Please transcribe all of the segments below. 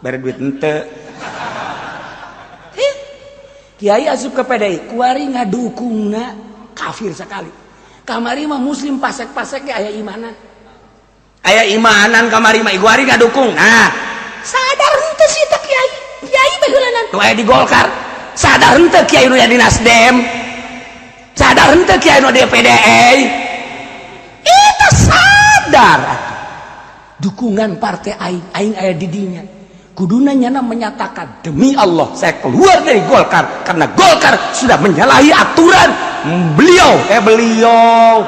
Bere duit henteu. Kiai asup ke PDI, kuari ngadukungna kafir sekali. Kamari mah muslim pasek-pasek ge aya imanan. Aya imanan kamari mah, kuari ngadukung. Nah, sadar henteu sih teh kiai? Kiai baheulanan nu aya di Golkar. Sadar henteu kiai nu aya di Nasdem? Sadar henteu kiai nu di PDI? Itu sadar atuh. Dukungan partai aing, aing aya di dinya. Kuduna nyana menyatakan, "Demi Allah, saya keluar dari Golkar karena Golkar sudah menyalahi aturan beliau." Eh, beliau,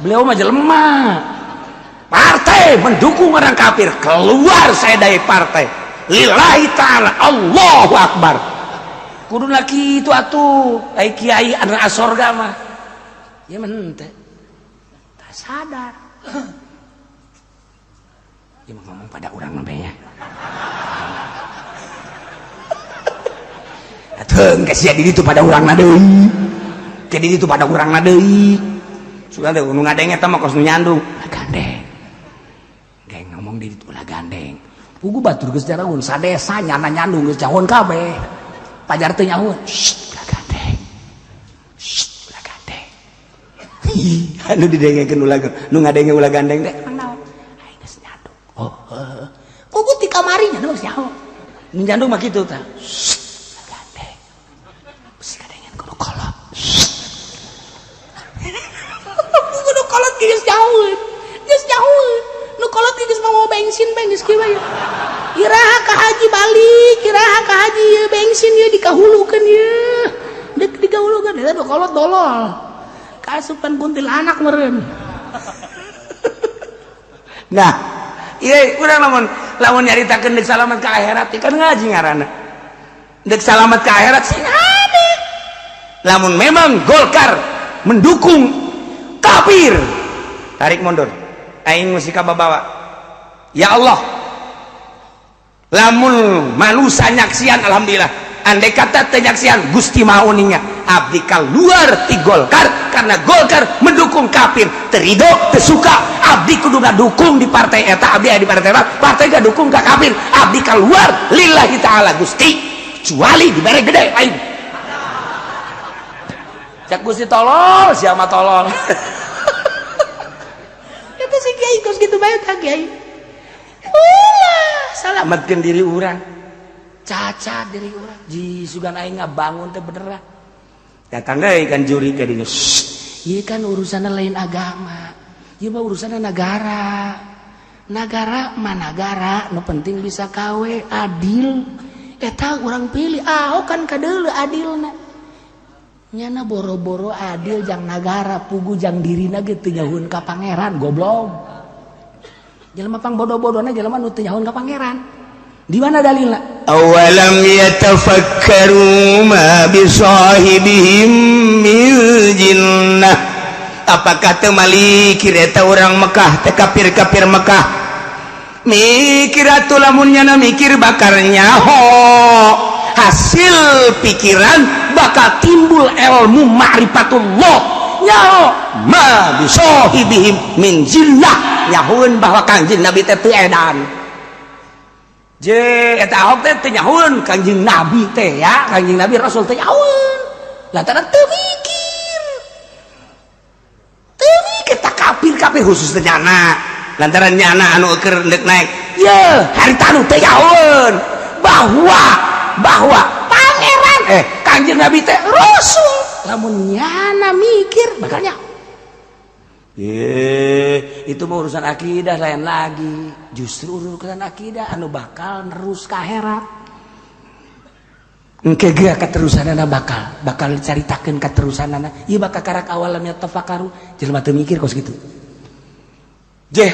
beliau mah jelema partai mendukung orang kafir. Keluar saya dari partai lillahi ta'ala, Allahu akbar. Kuduna kitu atuh. Ai kiai anu asorga mah ya mah henteu, tak sadar. Ya mah ngomong pada urang mah nya. Atuh geus di ditu pada urang na deui. Ke di ditu pada urang na deui. Sudah deh, nu ngadeng eta mah kos nu nyandung. Ulah gandeng. Geng ngomong di ditu ulah gandeng. Pugu batur geus jaragun sadesa nyana nyandung geus jahon kabeh. Pajar teu nyahoeun. Shh, ulah gandeng. Shh, ulah gandeng. Anu didengekeun ulah nu ngadenge ulah gandeng teh emang naon? Aing geus nyandung. Oh, heuh. Pugu ti kamari nya geus nyaho. Nu nyandung mah kitu tah. Shh, ulah gandeng. Bisi kadengen kudu kolot. Kudu kolot geus jauh. Geus jauh. Nu kolot geus mau bensin bae geus kieu bae. Iraha ka haji balik, iraha ka haji ieu bensin ieu dikahulukeun ieu. Dek dikahulukeun eta nu kolot dolol. Kaasupan kuntilanak meureun. Nah, iya urang lamun lamun nyaritakeun deuk salamet ka akhirat kan ngaji ngaranna. Deuk salamet ka akhirat sing hade. Lamun memang Golkar mendukung kafir, tarik mundur. Aing mesti kababawa. Ya Allah, lamun manusia nyaksian, alhamdulillah. Andai kata teu nyaksian, Gusti Maha Uninga, abdi keluar ti Golkar karena Golkar mendukung kafir. Terido teu suka, abdi kudu ngadukung di partai eta, abdi aya di partai eta, partai dukung ka kafir, abdi keluar lillahi ta'ala, Gusti, kecuali dibere gede aing. Cak Gusti, "Tolol siapa, tolol." Itu si kiai kos gitu bae tah kiai. Ulah salametkeun diri urang. Cacat diri urang. Ji sugan aing ngabangun teh beneran. Datang deui kan juri ka dinya. Ieu kan urusanna lain agama. Ieu mah urusanna negara. Negara mah negara, nu penting bisa kawe adil. Eta urang pilih. Ah, kan kadeuleu adilna. Nyana boro-boro adil jang nagara, pugu jang dirina ge teu nyahueun ka pangeran, goblok. Jelema pang bodoh-bodohna jelema nu teu nyahueun ka pangeran. Di mana dalilna? Awalam yatafakkaru ma bisahibihim min jinnah. Apakah teu malikir eta urang Mekah teh, kafir-kafir Mekah? Mikir atuh, lamun nyana mikir bakal nyaho. Hasil pikiran bakal timbul ilmu ma'rifatullah. Nyaho ma bisahibihim min jinnah, nyahoeun bahwa Kangjeng Nabi teh teu edan. Je eta Ahok teh teu nyahoeun Kangjeng Nabi teh ya, Kangjeng Nabi Rasul teh nyahoeun. Lantaran teu mikir. Teu mikir tak kafir-kafir khusus teh nyana. Lantaran nyana anu keur deuk naik. Ye, harita anu teu nyahoeun bahwa bahwa pangeran Kangjeng Nabi teh Rasul. Lamun nyana mikir bakal nyaho. Ye, itu mah urusan akidah lain lagi. Justru urusan akidah anu bakal nerus ka akhirat. Engke ge keterusanana bakal bakal dicaritakeun keterusanana. Ieu bakal karak awalam yatafakkaru, jelema teu mikir kos kitu. Jeh.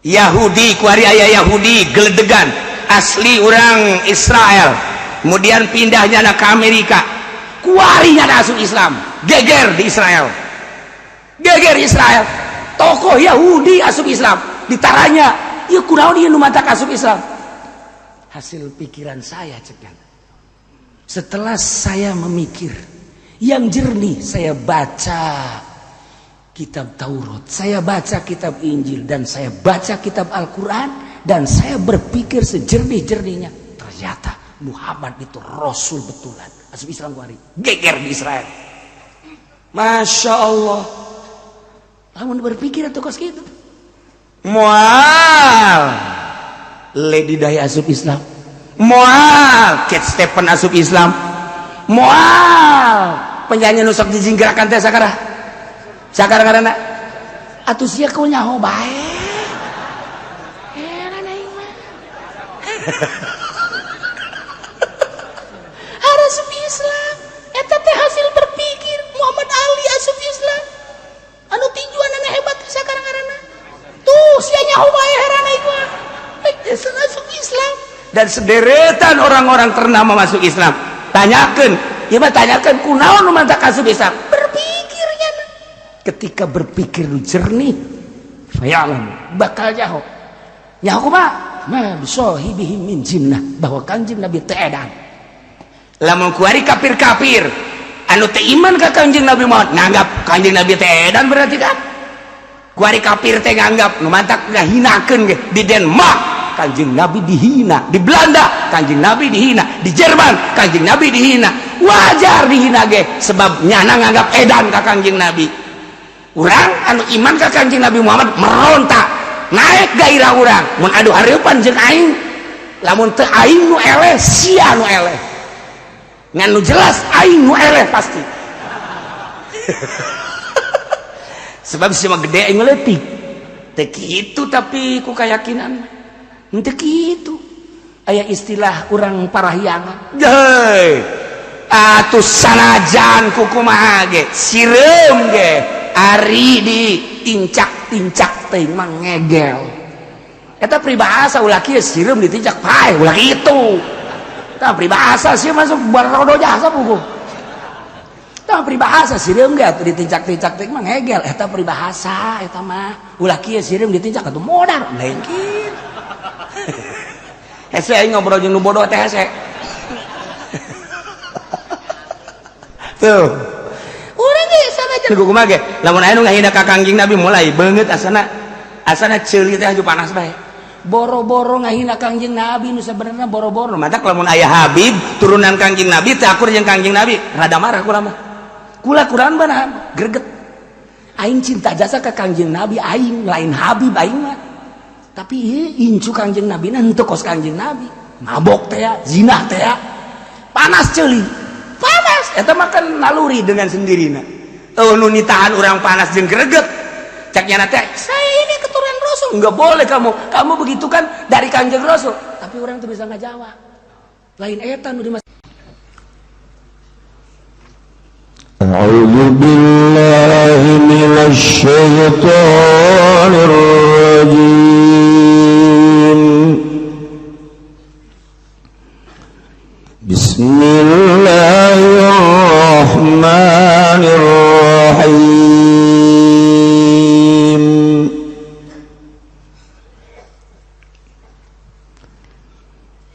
Yahudi kuari aya Yahudi geledegan asli orang Israel, kemudian pindahnya ke Amerika, kuarinya asup Islam, geger di Israel, geger Israel. Tokoh Yahudi asup Islam ditaranya, ieu kunaon ieu nu matak asup Islam? "Hasil pikiran saya," cek, "setelah saya memikir yang jernih, saya baca kitab Taurat, saya baca kitab Injil, dan saya baca kitab Al-Quran." Dan saya berpikir sejernih-jernihnya, ternyata Muhammad itu rasul betulan. Asup Islam kuari, geger di Israel. Masya Allah. Lamun berpikir atau kos gitu. Moal Lady Di asup Islam, moal Cat Stephen asup Islam, moal penyanyi nu sok dijingkrakan teh sakara sakara karena atuh sia kau nyaho bae. Heran aing mah. Asup Islam eta teh hasil berpikir. Muhammad Ali asup Islam, anu tinjuan hebat sakara karena tuh sia nyaho bae. Heran aing mah. Asup Islam dan sederetan orang-orang ternama masuk Islam. Tanyakan ya mah, tanyakan kunaon nu mantak asup Islam. Berpikirnya, ketika berpikir nu jernih, fayalam bakal nyaho nyaho kumaha ma bisahibihim min jinnah, bahwa Kanjeng Nabi teu edan. Lamun kuari kafir-kafir anu teu iman ka Kanjeng Nabi Muhammad nganggap Kanjeng Nabi teh edan, berarti kan kuari kafir teh nganggap nu mantak ngahinakeun ge. Di Denmark Kanjeng Nabi dihina, di Belanda Kanjeng Nabi dihina, di Jerman Kanjeng Nabi dihina. Wajar dihina ge, sebab nyana nganggap edan ka Kanjeng Nabi. Urang anu iman ka Kanjeng Nabi Muhammad meronta, naik gairah urang mun adu hareupan jeung aing. Lamun teu aing nu eleh, sia nu eleh. Ngan nu jelas aing nu eleh pasti, sebab sia mah gede, aing leutik. Teu kitu, tapi ku keyakinan henteu kitu. Aya istilah urang Parahyangan. Heuy, atuh sanajan ku kumaha ge, sireum ge ari ditincak-tincak teuing mah ngegel. Eta peribahasa. Ulah kieu, sireum ditincak paeh, ulah kitu. Tah, peribahasa sih masuk barodo jasa buku. Tah, peribahasa sireum ge atuh ditincak-tincak teuing mah ngegel. Eta peribahasa eta mah. Ulah kieu, sireum ditincak atuh modar, lain kieu. Hese aing ngobrol jeung nu bodoh teh, hese. Tuh. Urang ge sanajan kumaha ge, lamun aya nu ngahina ka Kangjeng Nabi mulai beungeut asana asana ceuli teh aju panas bae. Boro-boro ngahina Kangjeng Nabi nu sabenerna, boro-boro. Matak lamun aya Habib turunan Kangjeng Nabi teh akur jeung Kangjeng Nabi, rada marah kula mah. Kula kurang banahan, greget. Aing cinta jasa ka Kangjeng Nabi, aing lain Habib aing mah. Tapi incu Kangjeng Nabi na henteu kos Kangjeng Nabi. Mabok teh ya, zina teh ya. Panas ceuli. Panas. Eta mah kan naluri dengan sendirinya. Oh, nu nitahan urang panas jeung greget. Cek nyana teh, saya ini keturunan Rasul. Enggak boleh kamu. Kamu begitu kan dari Kangjeng Rasul. Tapi orang tuh bisa ngajawab. Lain eta nu dimas. أعوذ بالله من الشيطان الرجيم. بسم الله الرحمن الرحيم.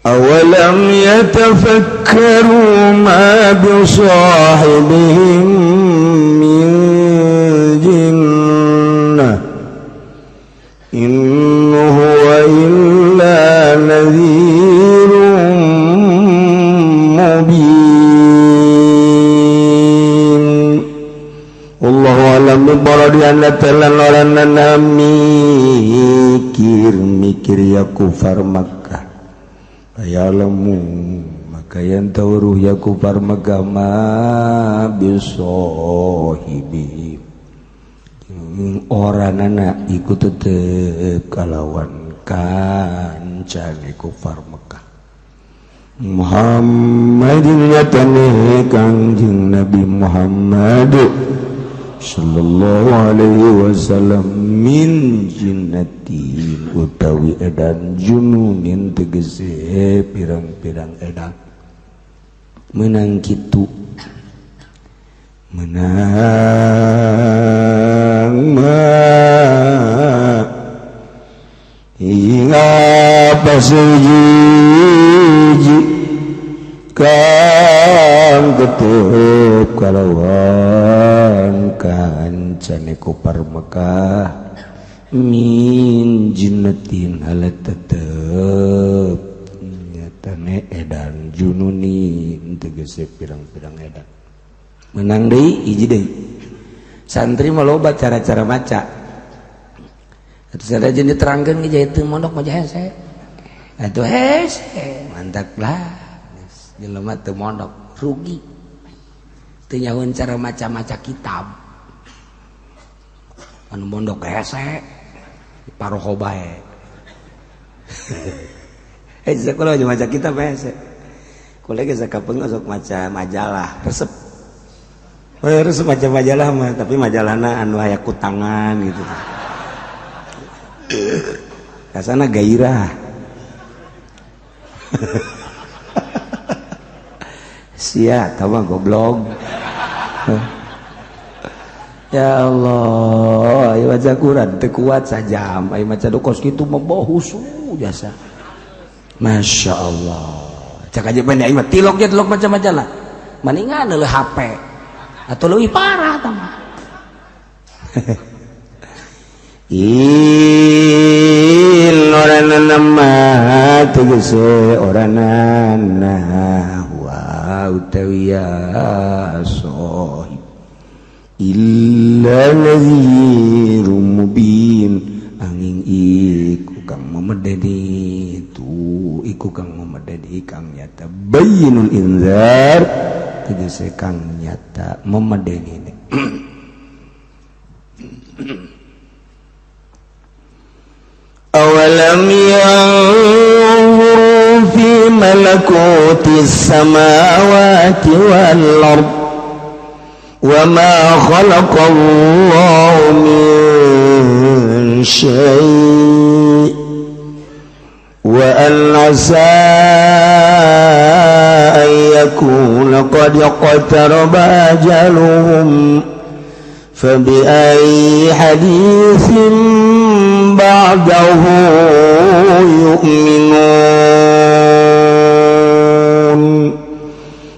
أولم يتفكروا ما بصاحبهم من جنة إن هو إلا نذير مبين. الله أعلم ببرد telan orang mikir mikir ya kufar Makkah. Ya'lamu maka yang tahu ya kufar Makkah ma bisohibi orang anak iku tetep kalawan kancane kufar Mekah Muhammadin nyatane Kangjeng Nabi Muhammad sallallahu alaihi wasallam min jinnatin utawi edan jununin tegese pirang-pirang edan menang kitu menang mah hingga pasujiji kang ketep kalawan kancane kufar Mekah. Min jinnatin ala tetep nyatane edan jununi tegese pirang-pirang edan menang deui hiji deui santri mah loba cara-cara maca atuh sadajen diterangkeun ge teu mondok mah hese atuh hese mantap lah jelema teu mondok rugi teu nyahoeun cara maca-maca kitab anu mondok hese paroho bae. Sekolah aja maca kitab hese. Kula ge sakapeung sok maca majalah, resep. Resep maca majalah mah, tapi majalahna anu aya kutangan gitu. Kasana gairah. Sia, tama goblok. Ya Allah, ayo maca Quran teu kuat sajam, ayo maca kos kitu mah husu jasa. Masya Allah. Cak aja ben aing mah tilok ge tilok maca majalah. Maningan leuh HP atau leuwih parah tah mah. In oranana mah tegese oranana wa utawi ya sahib illa nadhirum mubin angin iku kang memedeni tu iku kang memedeni kang nyata bayyinul inzar tegese kang nyata memedeni. Awalam yanzuru fi malakutis samawati wal ard wa ma khalaqallahu min syai' wa an asa an yakuna qad iqtaraba ajaluhum fabi'ayyi haditsin ba'dahu yu'minun.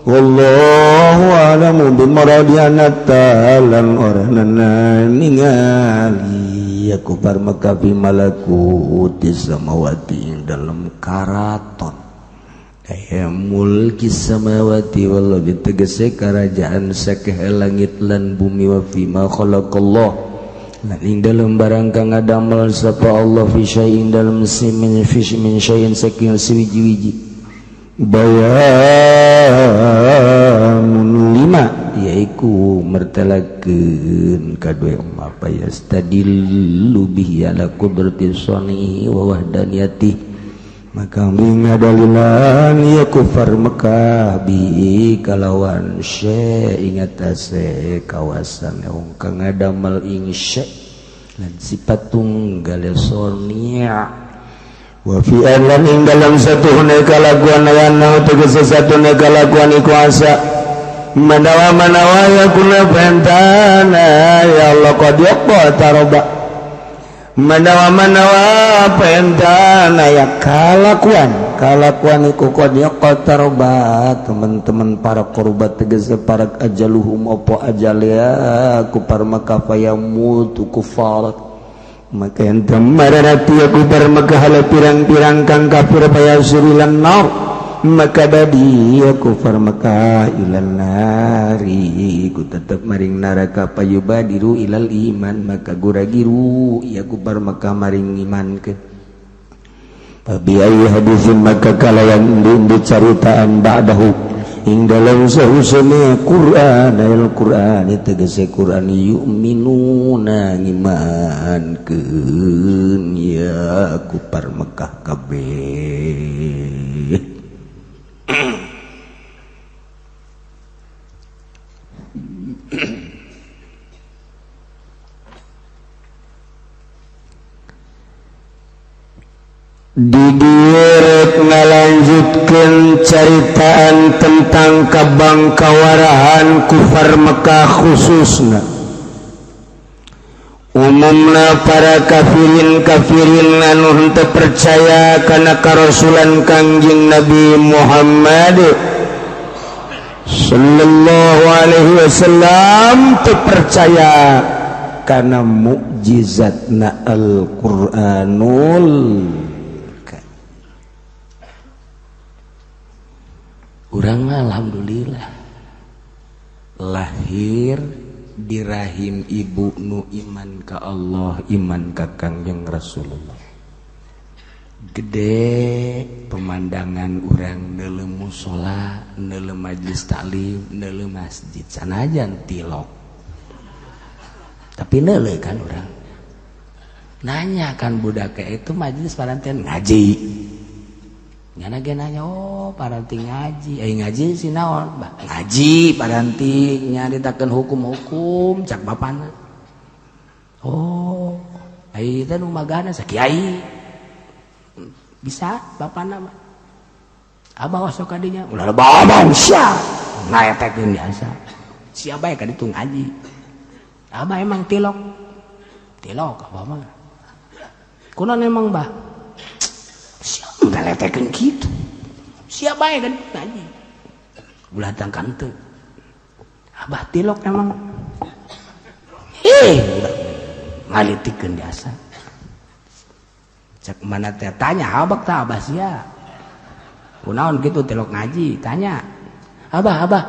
Wallahu a'lamu bimuradiana talan oranana ningali ya kufar Mekah fi malakuti samawati dalam karaton aya mulki samawati wal ardi tegese kerajaan sakeh langit lan bumi wa fi ma khalaqallah lan ing dalem barang kang ngadamel sapa Allah fi syai'in dalem simin fi min syai'in saking siwiji-wiji bayanun lima yaiku mertelakeun kadue apa yastadillu bihi ala qudrati sanihi wa wahdaniyati maka ngadalilan ya kufar Mekah bi kalawan syai ingatase kawasan wong kang ngadamel ing syai lan sifat tunggal sonia wa fi lan ing dalam satu kalakuan aya tegese satu kalakuan iku asa manawa manawa ya kuna pentana ya Allah qad yaqa taroba manawa manawa pentana ya kalakuan kalakuan iku qad yaqa taroba teman-teman para korban tegese para ajaluhum apa ajal ya kupar maka fayamutu kufar maka yang temarati aku bermekah pirang-pirang kang kafir bayasurilan nar maka dadi aku farmaka ilal nari ku tetep maring neraka payubadiru ilal iman maka guragiru ya ku barmaka maring iman ke babi ayi hadisin maka kalayan endi caritaan ba'dahu ing dalam sahusane Quran ayat Quran tegese Quran yu'minuna ngimankeun ya kupar Mekah kabeh. Didirek ngalanjutkeun caritaan tentang kabangkawarahan kufar Mekah khususna umumna para kafirin-kafirin anu henteu percaya kana karasulan Kangjeng Nabi Muhammad sallallahu alaihi wasallam teu percaya Kana mukjizatna Al-Qur'anul. Urang mah alhamdulillah lahir di rahim ibu nu iman ka Allah, iman ka Kangjeng Rasulullah. Gede pemandangan urang neuleuh mushola, neuleuh majelis taklim, neuleuh masjid, sanajan tilok. Tapi neuleuh kan urang. Nanya kan budak itu majelis paranten ngaji. Nyana ge nanya, oh paranti ngaji, ngaji si naon? Bah, ngaji paranti nyaritakeun hukum-hukum cak bapana. Oh, ai teh nu magana sakiai. Bisa bapana mah. Abah osok kadinya, ulah babang sia. Ngaetekeun biasa. Sia bae ka ditu ngaji. Abah emang tilok. Tilok abah mah. Kunaon emang bah? Ngaletekeun kitu. Siapa bae kan ngaji. Ulah tangkan teu. Abah tilok emang. Heh, ngalitikeun biasa. Cek mana teh tanya abah tah abah sia. Kunaon kitu tilok ngaji, tanya. Abah, abah,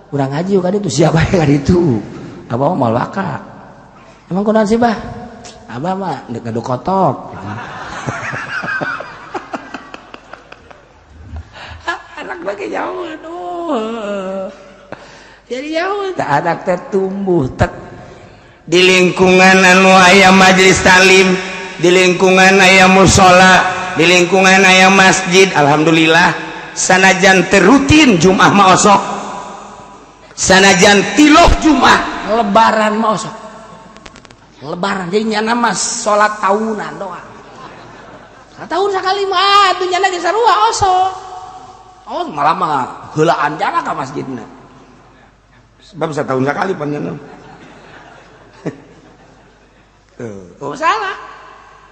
urang ngaji ka ditu sia bae ka ditu. Abah mah moal waka. Emang kunaon sih, Bah? Abah mah deuk ngadu kotok. Anak lagi jauh, aduh. Jadi jauh, tak anak teh tumbuh tek di lingkungan anu aya majelis taklim, di lingkungan aya mushola, di lingkungan aya masjid. Alhamdulillah sanajan terutin Jumat mah osok, sanajan tilok Jumat, lebaran mah osok. Lebaran jadi nyana mah salat tahunan doang. Satahun sakali mah atuh nyana geus sarua osok. Oh malah mah heulaan jana ka masjidna. Sebab setahun sekali panjenengan. Oh salah.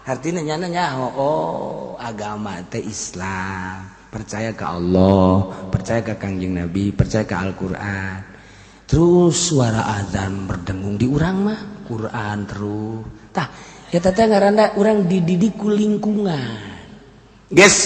Artinya nyana nyaho, oh agama teh Islam, percaya ke Allah, percaya ke Kangjeng Nabi, percaya ke Al-Qur'an. Terus suara azan berdengung di urang mah Quran terus. Tah, eta teh ngaranna urang dididik ku lingkungan. Geus,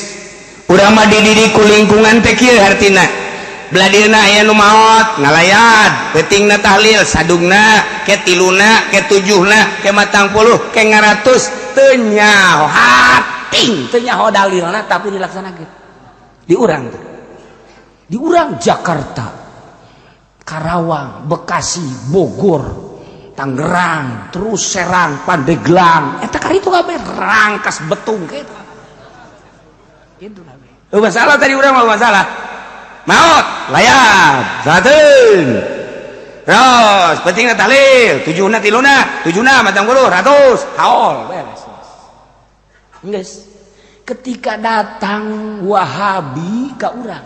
urang mah dididik ku lingkungan teh kieu hartina. Beladirna aya nu maot ngalayat, peutingna tahlil, sadungna, ke tiluna, ke tujuhna, ke 40, ke 100, teu nyaho hating, teu nyaho dalilna tapi dilaksanakeun. Di urang teh. Di urang Jakarta, Karawang, Bekasi, Bogor, Tangerang, terus Serang, Pandeglang, eta kari itu kabeh Rangkas Betung gitu. Gitu kabeh. Oh, masalah tadi urang mah masalah. Maot, layat, salateun. Terus, pentingna tahlil, tujuhna tiluna, tujuhna 40, 100, haul, beres. Geus. Ketika datang Wahabi ka urang,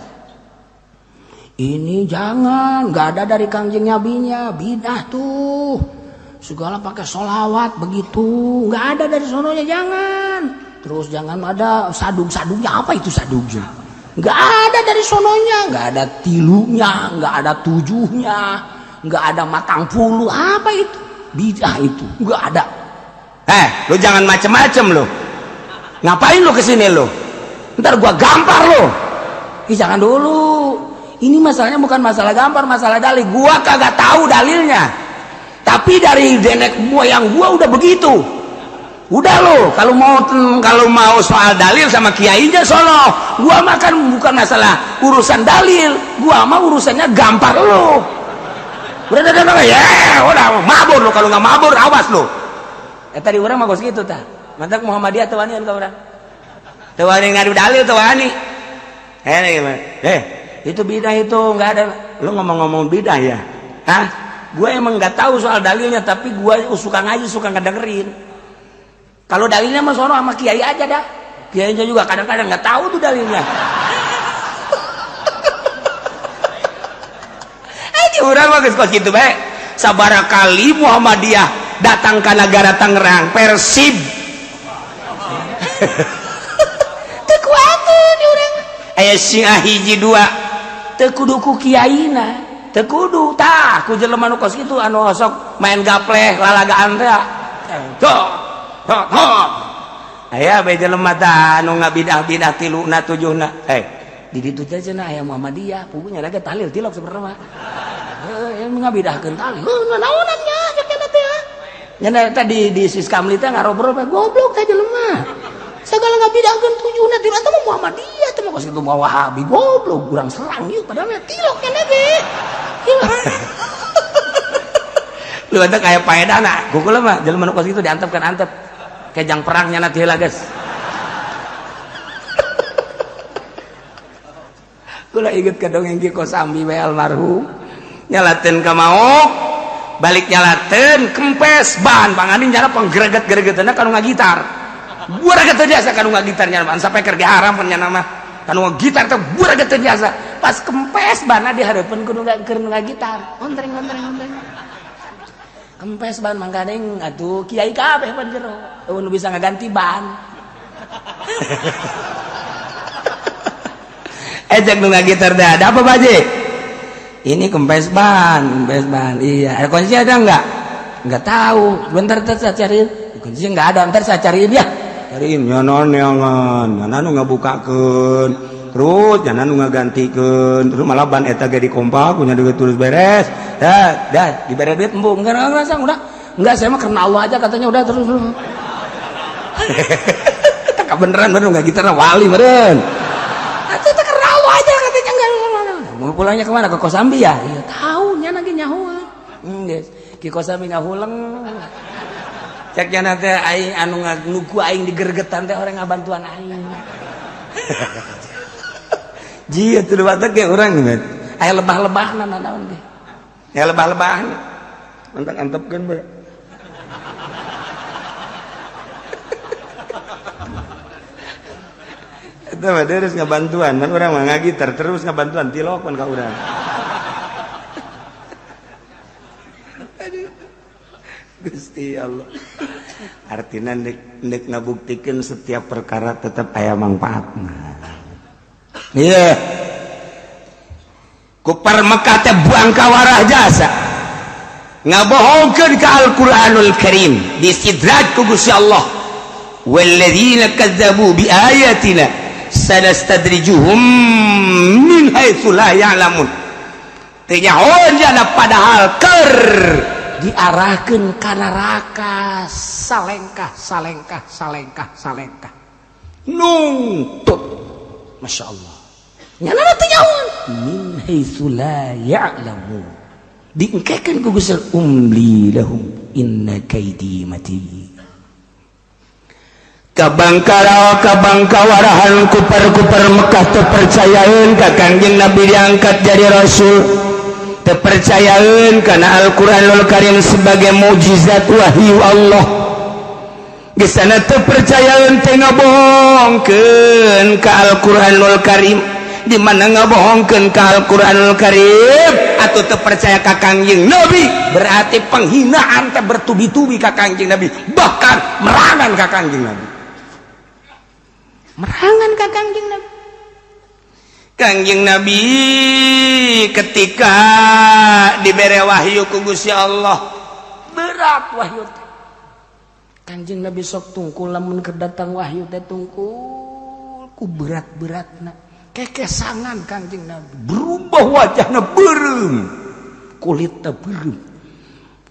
ini jangan, nggak ada dari Kangjeng Nabinya, bidah tuh. Segala pakai sholawat begitu, nggak ada dari sononya, jangan. Terus jangan ada sadung-sadungnya, apa itu sadungnya? Nggak ada dari sononya, nggak ada tilunya, nggak ada tujuhnya, nggak ada 40, apa itu? Bidah itu, nggak ada. Lu jangan macem-macem lu. Ngapain lu kesini lu? Ntar gua gampar lu. Ih, jangan dulu. Ini masalahnya bukan masalah gampar, masalah dalil. Gua kagak tahu dalilnya. Tapi dari nenek moyang gua udah begitu. Udah lo, kalau mau soal dalil sama kiainya sono. Gua mah kan bukan masalah urusan dalil, gua mah urusannya gampar lo. Udah, ya, udah mabur lo, kalau nggak mabur awas lo. Tadi urang mah geus kitu tah. Mantak Muhammadiyah teu wanian ka urang. Teu wani ngadu dalil, teu wani. Itu bidah itu nggak ada. Lu ngomong-ngomong bidah ya? Hah? Gue emang nggak tahu soal dalilnya, tapi gue suka ngaji, suka ngedengerin. Kalau dalilnya mah sono sama kiai aja dah. Kiainya juga kadang-kadang nggak tahu tuh dalilnya. Ini urang mah geus kos kitu bae. Sabaraha kali Muhammadiyah datang ke negara Tangerang, Persib. Teu kuateun urang. Aya Syiah hiji dua. Teu kudu ku kiaina. Teu kudu. Tah, ku jelema nu kos kitu anu sok main gapleh lalagaan teh. Tuh. Tuh, tuh. Aya bae jelema tah anu ngabidah-bidah tiluna tujuhna. Eh, di ditu teh cenah aya Muhammadiyah, pugunya ge tahlil tilok sebenarnya mah. Heuh, ngabidahkeun tahlil. Heuh, naonan nya nya teh. Nya eta di Siskamli teh ngarobrol goblok teh jelema. Segala ngabidahkeun tujuhna ti eta mah Muhammadiyah teh mah kos kitu mah Wahabi goblok, urang serang ieu padahal mah tilok nya ge. Lu ada kayak paedana, gugul mah jelema nu kos kitu diantepkeun antep. Kejang perangnya nanti heula geus. Kula inget ka dongeng Ki Kosambi we almarhum. Nyalateun ka maok, balik nyalateun kempes ban panganding nyala panggereget-geregeteuna ka nu ngagitar. Bureget teu biasa ka nu ngagitar nya ban sampai keur haram kan nya mah. Ka nu ngagitar teh bureget teu biasa. Pas kempes banna di hareupeun ku nu keur ngagitar. Ontreng ontreng ontreng. Kempes ban mangkadeng atuh kiai kabeh pan jero. Eueuh nu bisa ngaganti ban. Ejek nu ngagitar teh ada apa baje? Ini kempes ban, kempes ban. Iya, ada kunci ada enggak? Enggak tahu. Bentar ntar saya cariin. Kuncinya enggak ada, ntar saya cariin ya. Cariin nyanon neangan, nyana nu ngabukakeun. Terus nyana nu ngagantikeun, terus malah ban eta ge dikompak, punya duit terus beres. Dah, dah, dibere duit embung. Enggak, udah. Enggak, saya mah karena Allah aja katanya udah terus. Tak beneran bener enggak gitar wali meureun. Atuh teh karena Allah aja katanya enggak. Mau pulangnya kemana? Ke Kosambi ya? Iya, tahu nya lagi nyahoan. Geus. Ki Kosambi ngahuleng. Cek nya teh aing anu nuku aing digergetan teh orang ngabantuan aing. Jia tuh batak ge urang met. Aya lebah-lebahna naon ge. Ya lebah-lebahna. Mantap antepkeun bae. Itu mah terus ngabantuan, man urang mah ngagitar terus ngabantuan tilok pan ka urang. Aduh. Gusti Allah. Artinya nek ngabuktikeun setiap perkara tetap aya mangfaatna. Iya. Kupar Mekah teh buang kawarah jasa. Ngabohongkeun ka Al-Qur'anul Karim, disidraj ku Gusti Allah. Walladzina kadzdzabu biayatina sanastadrijuhum min haitsu la ya'lamun. Teu nyahoan jana padahal keur diarahkeun ka neraka salengkah salengkah salengkah salengkah. Nungtut. Masya Allah. Nyana teu nyahoan min haitsu la ya'lamun. Diengkekeun ku Gusti umli lahum inna kaidi matin. Kabangkara kabangkawarahan kupar-kupar Mekah terpercayaeun ka Kangjeng Nabi diangkat jadi rasul, terpercayaeun kana Al-Qur'anul Karim sebagai mukjizat wahyu Allah. Geus sana terpercayaeun teh ngabohongkeun ka Al-Qur'anul Karim. Di mana ngabohongkeun ka Al-Qur'anul Karim atau terpercaya ka Kangjeng Nabi, berarti penghinaan teh bertubi-tubi ka Kangjeng Nabi, bahkan merangan ka Kangjeng Nabi. Merangan ka Kangjeng Nabi. Kangjeng Nabi ketika dibere wahyu ku Gusti Allah, berat wahyu teh. Kangjeng Nabi sok tungkul lamun keur datang wahyu teh tungkul ku berat-beratna. Kekesangan Kangjeng Nabi berubah wajahna beureum, kulitna beureum.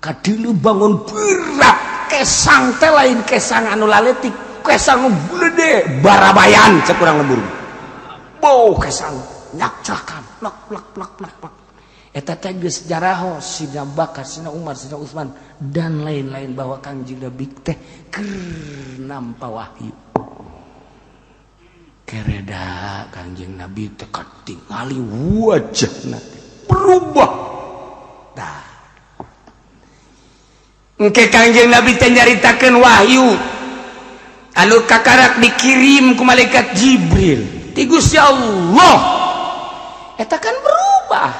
Kadilu bangun berat, kesang teh lain kesang anu laletik, kesang gede barabayan cek urang lembur. Bau kesang nyakcakan plak plak plak plak plak. Eta teh geus jaraho Sidna Bakar, Sidna Umar, Sidna Utsman dan lain-lain bahwa Kangjeng Nabi teh keur nampa wahyu. Kereda Kangjeng Nabi teh katingali wajahna berubah. Tah. Engke Kangjeng Nabi teh nyaritakeun wahyu anu kakarak dikirim ku malaikat Jibril ti Gusti Allah. Eta kan berubah.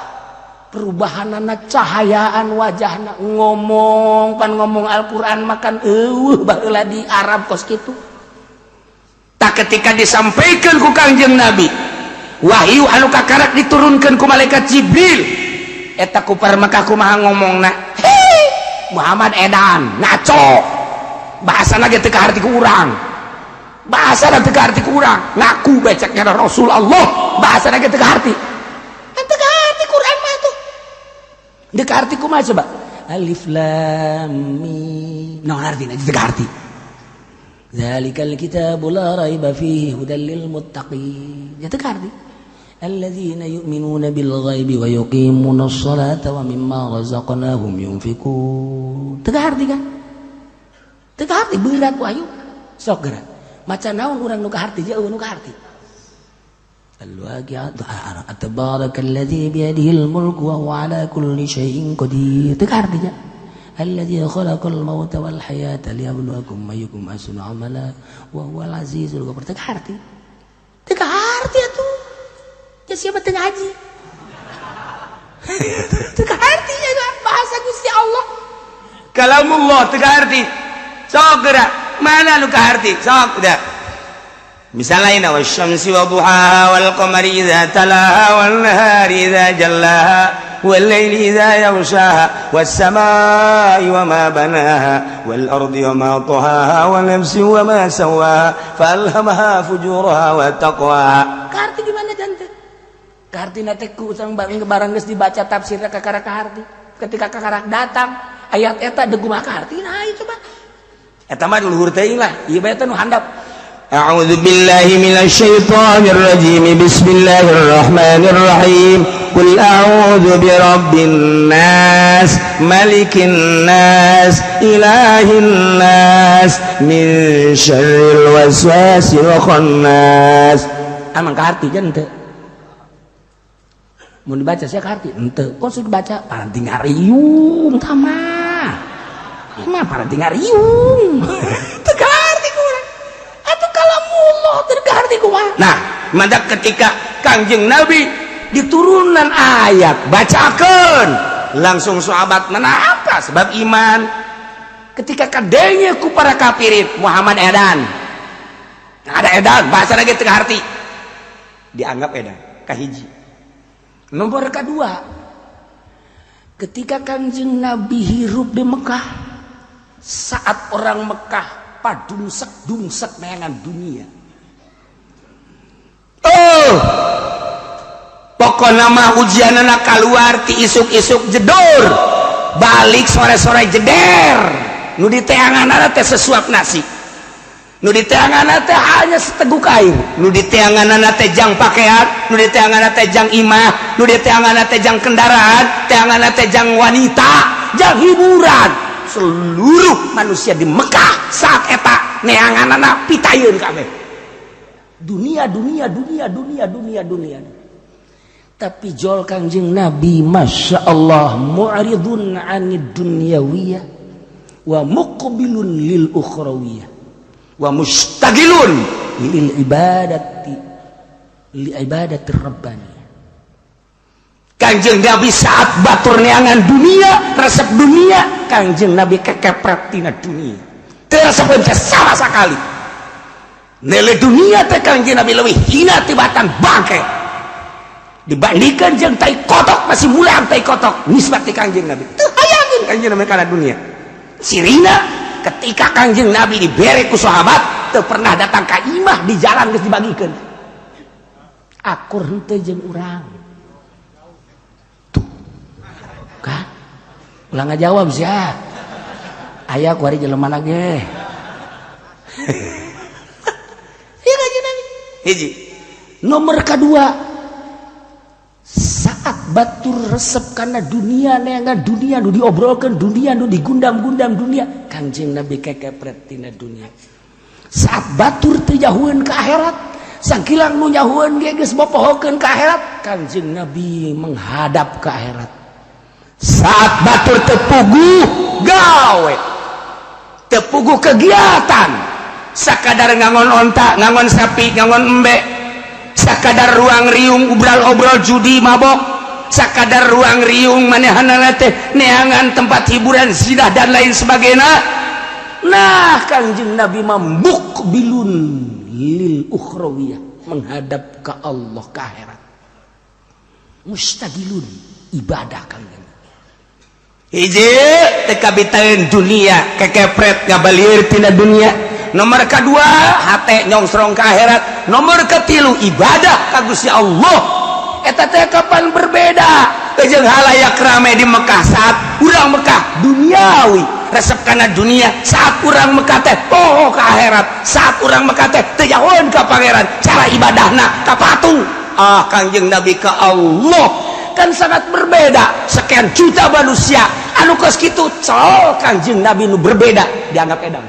Perubahanana cahayaan wajahna ngomong pan ngomong Al-Qur'an makan eueuh baheula di Arab kos kitu. Tak ketika disampaikan ku Kangjeng Nabi wahyu anu kakarak diturunkan ku malaikat Jibril, Eta kufar Mekah kumaha ngomongna? Hei, Muhammad edan, ngaco. Bahasa lagi teu kaharti ku urang. Bahasa teu kaharti ku urang. Ngaku beceknya Rasul Allah, bahasa lagi teu kaharti. Kan teu kaharti Quran mah tuh. Teu kaharti kumaha coba? Alif lam mim. Naon artina teu kaharti? Zalikal kitabu la raiba fihi hudal lil muttaqin. Ya teu kaharti. Alladzina yu'minuna bil ghaibi wa yuqimuna sholata wa mimma razaqnahum yunfikun. Teu kaharti kan? Teu kaharti, berat wahyu. Sok gerak. Maca naon urang nu kaharti jeung nu kaharti. Al-Waqi'ah, tabarakalladzi biyadihil mulku wa huwa ala kulli syai'in qadir. Teu kaharti nya. Alladzi khalaqal mauta wal hayata liyabluwakum ayyukum ahsanu amala wa huwal azizul ghafur. Teu kaharti. Teu kaharti atuh. Ya siapa teu ngaji? Teu kaharti ya bahasa Gusti Allah. Kalamullah teu kaharti. Sok gerak. Mana nu kaharti? Sok udah. Misalnya ini, wasyamsi wa duhaha wal qamari idza talaha wan nahari idza jallaha wal laili idza yaghshaha was samai wa ma banaha wal ardi wa ma tahaha wa nafsi wa ma sawaha falhamaha fujuraha wa taqwaha. Kaharti di mana janten? Kaharti teh ku urang barang geus dibaca tafsirna kakara kaharti. Ketika kakarak datang ayat eta deuk kumaha kaharti? Nah, ieu coba. Eta mah luhur teuing lah, ieu bae teh nu handap. أعوذ بالله من الشيطان الرجيم، بسم الله الرحمن الرحيم، قل أعوذ برب الناس، ملك الناس، إله الناس، من شر الوسواس الخناس. Emang kaharti jan teu? Mun dibaca sia kaharti henteu? Kok sudah dibaca paranti ngariung tama mah, paranti ngariung teu kaharti ku urang atuh. Kalamullah teu kaharti kumaha? Nah, maka ketika Kangjeng Nabi diturunan ayat bacakan, langsung sahabat mana apa sebab iman. Ketika kadenya ku para kafirin Muhammad edan, ada edan, bahasa lagi teu kaharti, dianggap edan kahiji. Nomor kedua, ketika Kangjeng Nabi hirup di Mekah, saat orang Mekah padungsek dungsek neangan dunia. Oh, pokoknya mah ujian anak keluar ti isuk-isuk jedor, balik sore-sore jeder. Nu diteangan teh sesuap nasi, nu diteangan teh hanya seteguk air, nu diteangan teh jang pakaian, nu diteangan teh jang imah, nu diteangan teh jang kendaraan, teangan teh jang wanita, jang hiburan. Seluruh manusia di Mekah saat eta neangan pitayun kabeh dunia, dunia, dunia, dunia, dunia, dunia. Tapi jol Kangjeng Nabi, Masya Allah, mu'ridun anid dunyawiyah wa muqbilun lil ukhrawiyah wa mustagilun lil ibadati, li ibadati rabbaniyah. Kangjeng Nabi saat batur neangan dunia, resep dunia, Kangjeng Nabi kekepret tina dunia, teu resep sama sekali. Nilai dunia teh Kangjeng Nabi lebih hina tibatan bangke dibandingkan jeung tai kotok. Masih mulang tai kotok nisbat ti Kangjeng Nabi. Teu hayangin Kangjeng Nabi kana dunia. Cirina ketika Kangjeng Nabi dibere ku sahabat, teu pernah datang ka imah, di jalan geus dibagikeun. Akur henteu jeung urang tuh kan? Ulah ngajawab sia, aya kuari jelema ge. Iya, Kanjeng Nabi. Hiji. Nomor kedua, saat batur resep karena dunia, neangan dunia, nu diobrolkan dunia, nu digundam-gundam dunia, Kangjeng Nabi kekepret tina dunia. Saat batur teu nyahueun ke akhirat, sangkilang nu nyahueun ge geus bopohokeun ke akhirat, Kangjeng Nabi menghadap ke akhirat. Saat batur teu puguh gawe, teu puguh kegiatan, sakadar ngangon onta, ngangon sapi, ngangon embe, sakadar ruang riung obrol-obrol judi mabok, sakadar ruang riung manehanana teh neangan tempat hiburan zina dan lain sebagainya. Nah, Kangjeng Nabi mah muqbilun lil ukhrawiyah, menghadap ke Allah, ke akhirat. Mustagilun ibadah kalian. Hiji teu kabitaeun dunia, kekepret ngabalir tina dunia. Nomor kedua hate nyongsrong ke akhirat. Nomor ketilu ibadah ka Gusti Allah. Eta teh kapan berbeda jeung halayak rame di Mekah. Saat urang Mekah duniawi, resep kana dunia. Saat urang Mekah teh poho ke akhirat. Saat urang Mekah teh teu jauheun ka pangeran, cara ibadahna ka patung. Ah, Kangjeng Nabi ka Allah kan sangat berbeda. Sekian juta manusia anu kos kitu col Kangjeng Nabi nu berbeda dianggap edan.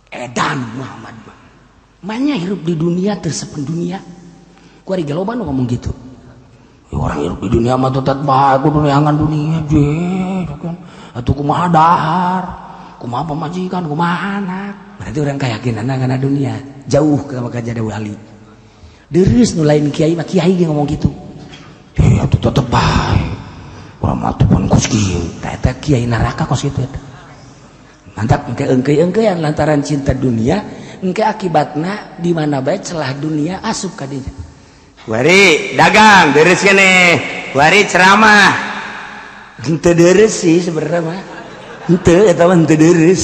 Edan Muhammad mah. Manya hirup di dunia tersepen dunia. Kuari ge loba nu ngomong gitu. Ya, orang hirup di dunia mah tetap bae kudu neangan dunia je kan. Atuh kumaha dahar, kumaha pamajikan, kumaha anak. Berarti orang keyakinan kana dunia jauh ke maka jadi wali. Deres nu lain kiai mah, kiai ge ngomong gitu. Ya atuh tetep bae. Urang mah tuh pun kos kieu. Tah eta kiai neraka kos kitu eta. Mantap engke engke-engkean lantaran cinta dunia, engke akibatna di mana bae celah dunia asup ka dinya. Wari dagang deres keneh, wari ceramah. Henteu deres sih sebenarnya mah. Henteu eta mah henteu deres.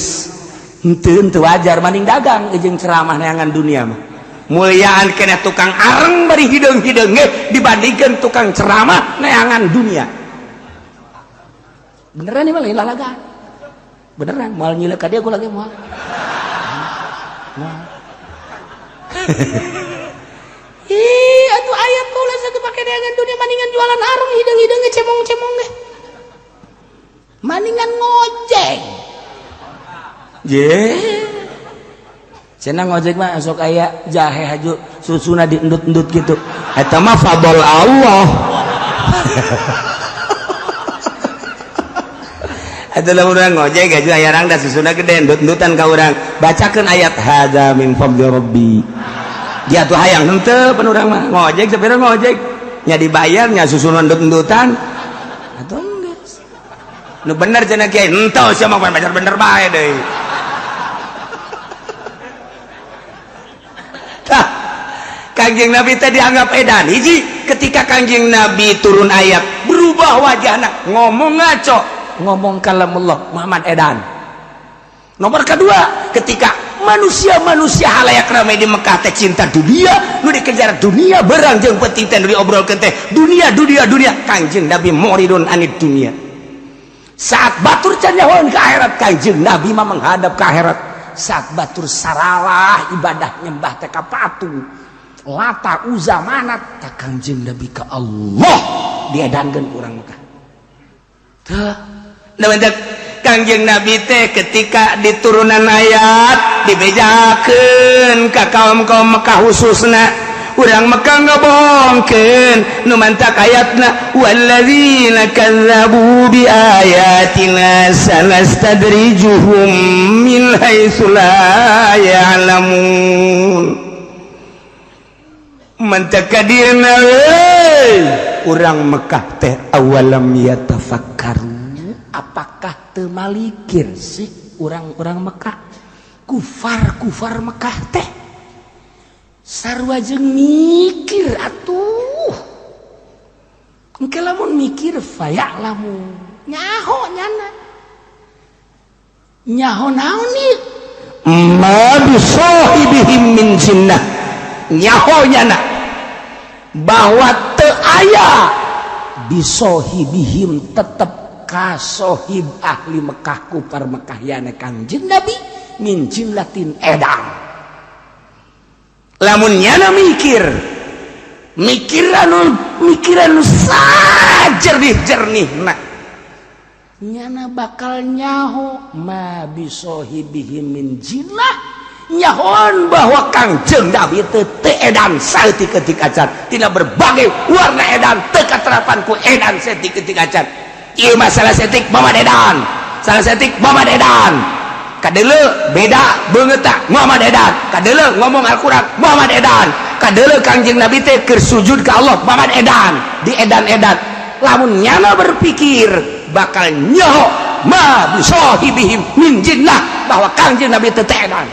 Henteu henteu wajar maning dagang jeung ceramah neangan dunia mah. Muliaan keneh tukang areng bari hideung-hideung ge dibandingkeun tukang ceramah neangan dunia. Beneran nih mah lain lalagan. Beneran moal nyilek ka dia gua lagi moal. Moal. Ih, atuh ayat bola satu pakai neangan dunia maningan jualan areng hideung-hideung ge cemong-cemong ge. Maningan ngojek. Je. Cenah ngojek mah sok aya jahe haju susuna diendut-endut gitu. Eta mah fadl Allah. Eta lamun urang ngojek haju aya rangda susuna gede endut-endutan ka urang. Bacakeun ayat hadza min fadli rabbi. Dia tuh hayang henteu pan urang mah ngojek sapira ngojek nya dibayar nya susuna endut-endutan. Atuh geus. Nu bener cenah kiai henteu sia mah bener bener bae deui. Tah, Kangjeng Nabi teh dianggap edan. Hiji, ketika Kangjeng Nabi turun ayat berubah wajahna, ngomong ngaco, ngomong kalamullah Muhammad edan. Nomor kedua, ketika manusia-manusia halayak ramai di Mekah teh cinta dunia, nu dikejar dunia berang jeung penting teh nu diobrolkeun teh dunia dunia dunia. Kangjeng Nabi muridun anid dunia. Saat batur can nyahoan ke akhirat, Kangjeng Nabi mah menghadap ke akhirat. Saat batur saralah ibadah nyembah teh ka patung Lata Uza Manat tak Kangjeng Nabi ka Allah diedankeun ku urang Mekah. Tah, nah Kangjeng Nabi teh ketika diturunan ayat dibejakeun ka kaum-kaum Mekah khususna urang Mekah ngabongkeun nu mantak ayatna walladzina kazzabu biayatina sanastadrijuhum min haitsu la ya'lamun. Mantak kadirna urang Mekah teh awalam yatafakkaru, apakah teu malikir sih urang-urang Mekah, kufar-kufar Mekah teh sarua jeung mikir atuh. Engke lamun mikir faya'lamu nyaho nyana nyaho naon ieu ma bisahibihim min jinnah, nyaho nyana bahwa teu aya bisohibihim tetep kasohib ahli Mekah kufar Mekah yana Kangjeng Nabi min jillatin edan. Lamun nyana mikir mikiran mikiran sajernih jernih nah nyana bakal nyaho ma bisohibihim min jillah, nyahoan bahwa Kangjeng Nabi teu edan saeutik-eutik acan tina berbagai warna edan teu katerapan ku edan saeutik-eutik acan. Ieu masalah setik Muhammad edan, salah setik Muhammad edan, kadeuleu beda beungeut Muhammad edan, kadeuleu ngomong Al-Qur'an Muhammad edan, kadeuleu Kangjeng Nabi teh keur sujud ka Allah Muhammad edan, di edan-edan. Lamun nyana berpikir bakal nyaho ma bisahibihim min jinnah bahwa Kangjeng Nabi teh edan.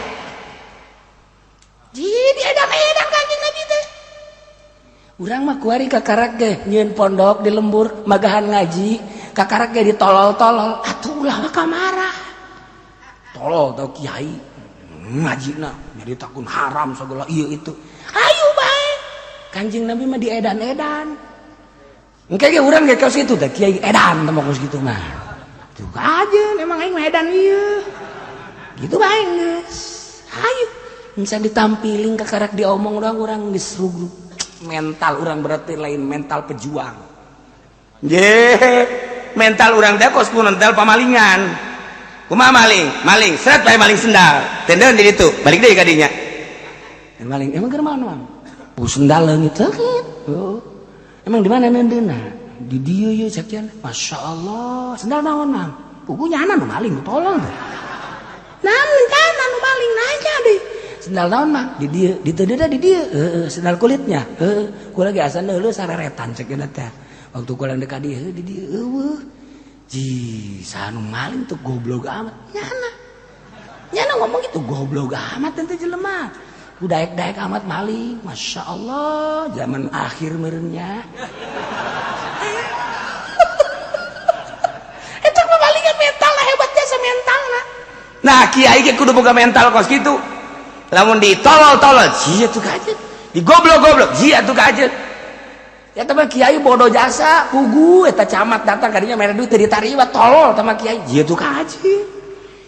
Jadi edan-edan Kangjeng Nabi teh. Urang mah kuari kakarak ge nyieun pondok di lembur, magahan ngaji, kakarak ge ditolol-tolol, atuh ulah maka marah. Tolol tau kiai ngajina jadi takun haram segala iya itu. Ayo bae. Kanjeng Nabi mah diedan-edan. Engke ge urang ge kos kitu teh, kiai edan teh kos kitu mah. Tuh aja emang aing mah edan ieu. Gitu bae geus. Ayo bisa ditampiling, kakarak diomong doang urang geus rugrug. Mental urang berarti lain mental pejuang. Ye, mental urang teh kos mental pamalingan. Kumaha maling? Maling, seret bae maling sendal. Tendeun di ditu, balik deui ka dinya. Maling emang keur mana, Mang? Oh, sendal leungit oh. Emang di mana neundeunna? Di dieu ye sakian. Masya Allah, sendal naon, Mang? Pugu nyana nu maling, tolong. Nah, nyana nu maling nanya deh. Sendal naon, Mang? Di dieu, di teu di dieu. Heeh, sendal kulitnya. Heeh, kula ge asa heuleuh sareretan cek teh. Waktu kula deuk ka dieu, di dieu eueuh. Ji, saha nu maling tuh, goblok amat. Nyana. Nyana ngomong gitu, goblok amat teh jelema. Daek-daek amat maling. Masya Allah, zaman akhir merenya. Itu pemalingan mental lah, hebat jasa mental lah. Nah, kiai ge kudu boga mental kos kitu. Lamun ditolol-tolol, sia tuh kajet. Digoblok-goblok, sia tuh kajet. Ya teman kiai bodoh jasa, pugu eta camat datang kadinya mere duit teu ditarima, tolol sama kiai, sia tuh kajet.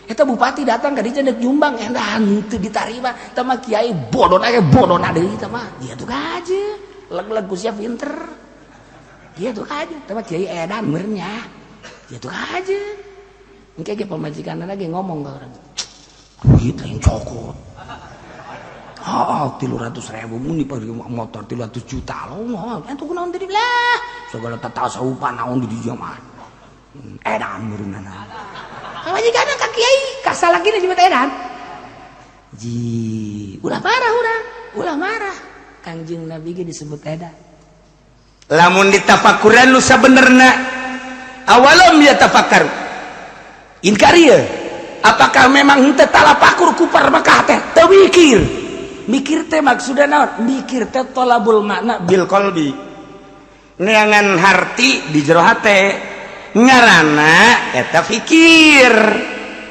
Eta bupati datang kadinya dek nyumbang edan teu ditarima sama kiai, bodoh aya bodoh deui eta mah, dia tuh kaje. Leg-leg ku sia pinter. Dia tuh kaje, sama kiai edan meureunnya. Dia tuh kaje. Engke ge pamajikan lagi ngomong ke orang. Duit lain cokot. Oh, 300.000 muni motor 300 juta loh. Entu kunaon tadi lah. Segala tatasawupan naon di dieu mah. Edan meureunna. Pamajikan ka kiai kasal lagi nih edan. Ji, ulah marah urang, ulah marah. Kangjeng Nabi ge disebut edan. Lamun ditafakuran nu sabenerna, awalam yatafakkaru. Inkar ieu. Apakah memang henteu talapakur kupar Mekah teh? Teu mikir. Mikir teh maksudna naon? Mikir teh tolabul makna bil qalbi. Neangan harti di jero hate. Ngaranna eta fikir.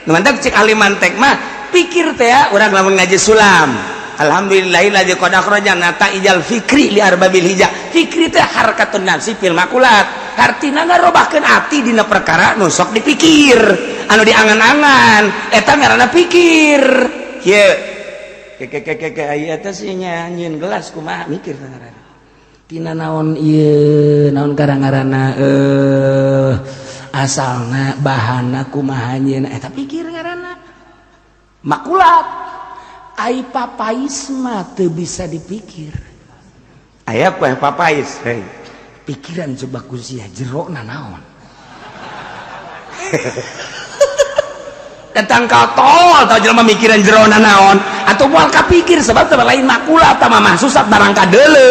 Nu mantap cek ahli mantek mah pikir teh ya, urang lamun ngaji sulam. Alhamdulillahilladzi qad akhraja nataijal fikri li arbabil hija. Fikri teh harakatun nafsi fil makulat. Hartina ngarobahkeun ati dina perkara nu sok dipikir, anu diangan-angan, eta ngaranna pikir. Kieu. Ke ke ke ke aya teh sih nya nyieun gelas kumaha mikir teh ngaranna. Tina naon ieu, naon karang-ngaranna asalna bahana kumaha nyieun eta pikir ngaranna. Makulat. Ai papais mah teu bisa dipikir. Aya poe papais, hei. Pikiran coba ku sia jerona naon. Datang ka tol tau jelema mikiran jerona naon atau moal kapikir sebab teh lain makulat mah mahsusat barang kadeuleu,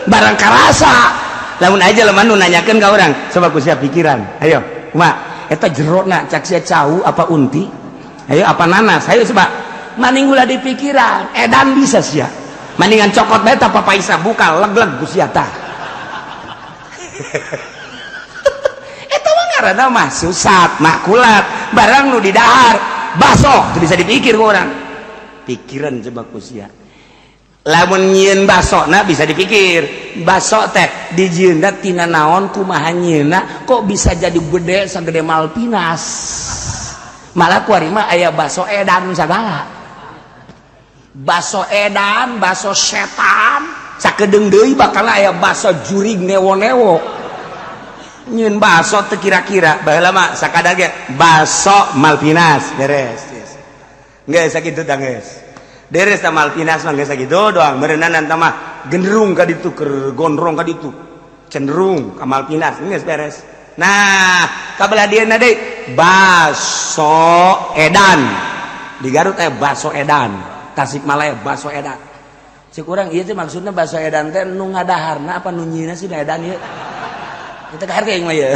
barang karasa. Lamun aja jelema nu nanyakeun ka urang, coba ku sia pikiran. Ayo, kumaha? Eta jerona cak sia cau apa unti? Ayo apa nanas? Ayo coba. Maning ulah dipikiran, edan bisa sia. Maningan cokot bae ta papaisa buka leg-leg ku sia tah. Eta mah ngaranna mah susat, makulat, barang nu didahar, baso teu bisa dipikir ku urang. Pikiran coba ku sia. Lamun nyieun basona bisa dipikir. Baso teh dijieunna tina naon, kumaha nyieunna, kok bisa jadi gede sagede Malvinas. Malah kuari mah aya baso edan sagala. Baso edan, baso setan, sakedeung deui bakal aya baso jurig newo-newo. Nyieun baso teu kira-kira, baheula mah sakadar ge baso Malvinas beres. Geus sakitu tah geus. Beres tah Malvinas mah geus sakitu doang. Meureunan tah mah genderung ka ditu, keur gondrong ka ditu. Cenderung ka Malvinas geus beres. Nah, kabelah dieuna deui baso edan. Di Garut aya baso edan. Tasikmalaya baso edan. Cek urang ieu teh maksudna baso edan teh nu ngadaharna apa nu nyieunna sih edan ieu? Kita ka harga mah ieu.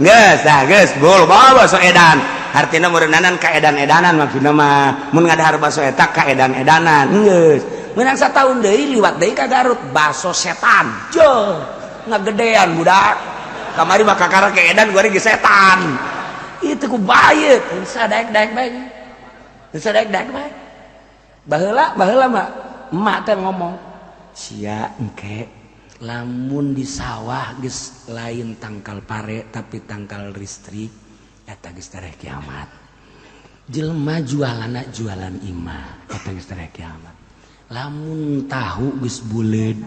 Geus tah geus bol baso edan. Hartina meureunanan ka edan-edanan maksudna mah. Mun ngadahar baso eta ka edan-edanan geus. Menang satahun deui, liwat deui ka Garut, baso setan. Jo, ngagedean budak. Kamari mah kakara ke edan, gua geus setan. Itu ku bayet, sadaek-daek bae. Sadaek-daek bae. Baheula, baheula mah emak teh ngomong, sia engke lamun di sawah geus lain tangkal pare tapi tangkal listrik, eta geus tereh kiamat. Jelema jualanna jualan imah, eta geus tereh kiamat. Lamun tahu geus buleud.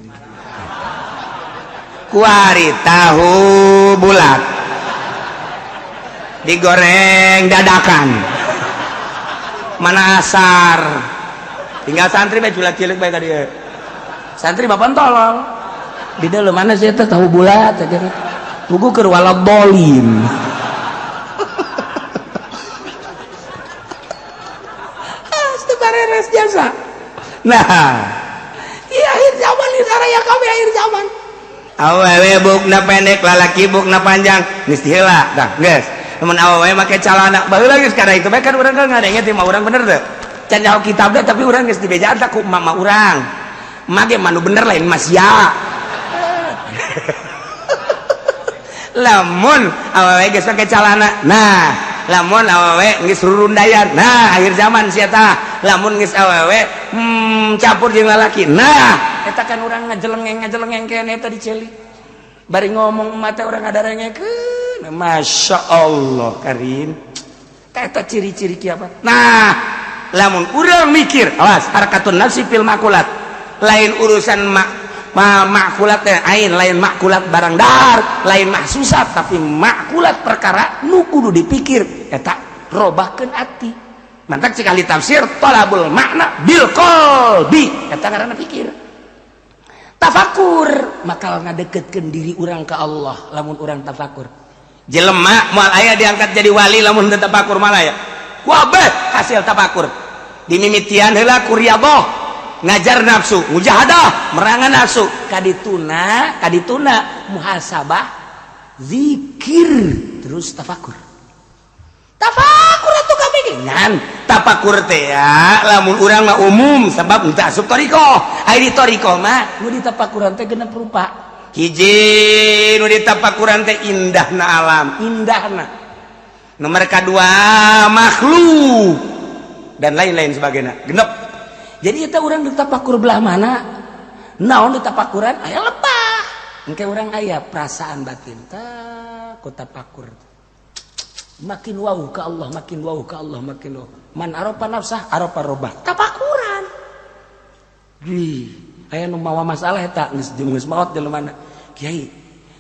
Kuari tahu bulat digoreng dadakan, mana asar tinggal santri bae culak cilik bae tadi. Santri bapak tolol di dalam, mana sih itu tahu bulat aja tunggu ke waladolin. Beres jasa. Nah, iya, akhir zaman di ya kami akhir zaman. Awewe bukna pendek, lalaki bukna panjang, geus heula tah geus. Lamun awewe make calana baheula geus kada itu bae kan, urang kan ngadenge teh mah urang bener teu can nyaho kitab teh, tapi urang geus dibejaan tah ku mama urang. Emak ge manu bener lain mas ya. Lamun awewe geus make calana, nah, lamun awewe geus rurundayan, nah, akhir zaman sia tah. Lamun geus awewe campur jeung lalaki, nah. Eta kan urang ngajelengeng ngajelengeng kene eta diceli. Bari ngomong emak teh urang ngadarengekeun. Masya Allah karim. Eta ciri-ciri kiamat. Nah, lamun urang mikir, awas, harakatun nafsi fil makulat, lain urusan mak ma makulat teh ain, lain makulat barang dar, lain mahsusat, tapi makulat perkara nu kudu dipikir, eta robahkeun ati. Mantak sekali tafsir talabul makna bil qalbi, eta ngaranna pikir. Tafakur bakal ngadeketkeun diri urang ke Allah lamun urang tafakur. Jelema moal aya diangkat jadi wali lamun teu tafakur, malah aya wabeh hasil tafakur. Dimimitian heula ku riyadhah, ngajar nafsu, mujahadah, merangan nafsu. Kadituna, kadituna muhasabah, zikir, terus tafakur. Tafakur atuh kabeh ngan tafakur teh ya lamun urang mah umum sebab teu asup thariqah. Ai di thariqah mah nu ditafakuran teh genep rupa. Hiji nu ditafakuran teh indahna alam, indahna. Nomor kedua makhluk dan lain-lain sebagainya, genep. Jadi eta urang ditafakur belah mana, naon ditafakuran aya lebah engke urang aya perasaan batin tah ku tafakur, makin wow ke Allah, makin wow ke Allah, makin wow. Man arafa nafsah arafa robah, tafakuran. Wih, aya nu mawa masalah eta geus geus maot jelema. Kiai,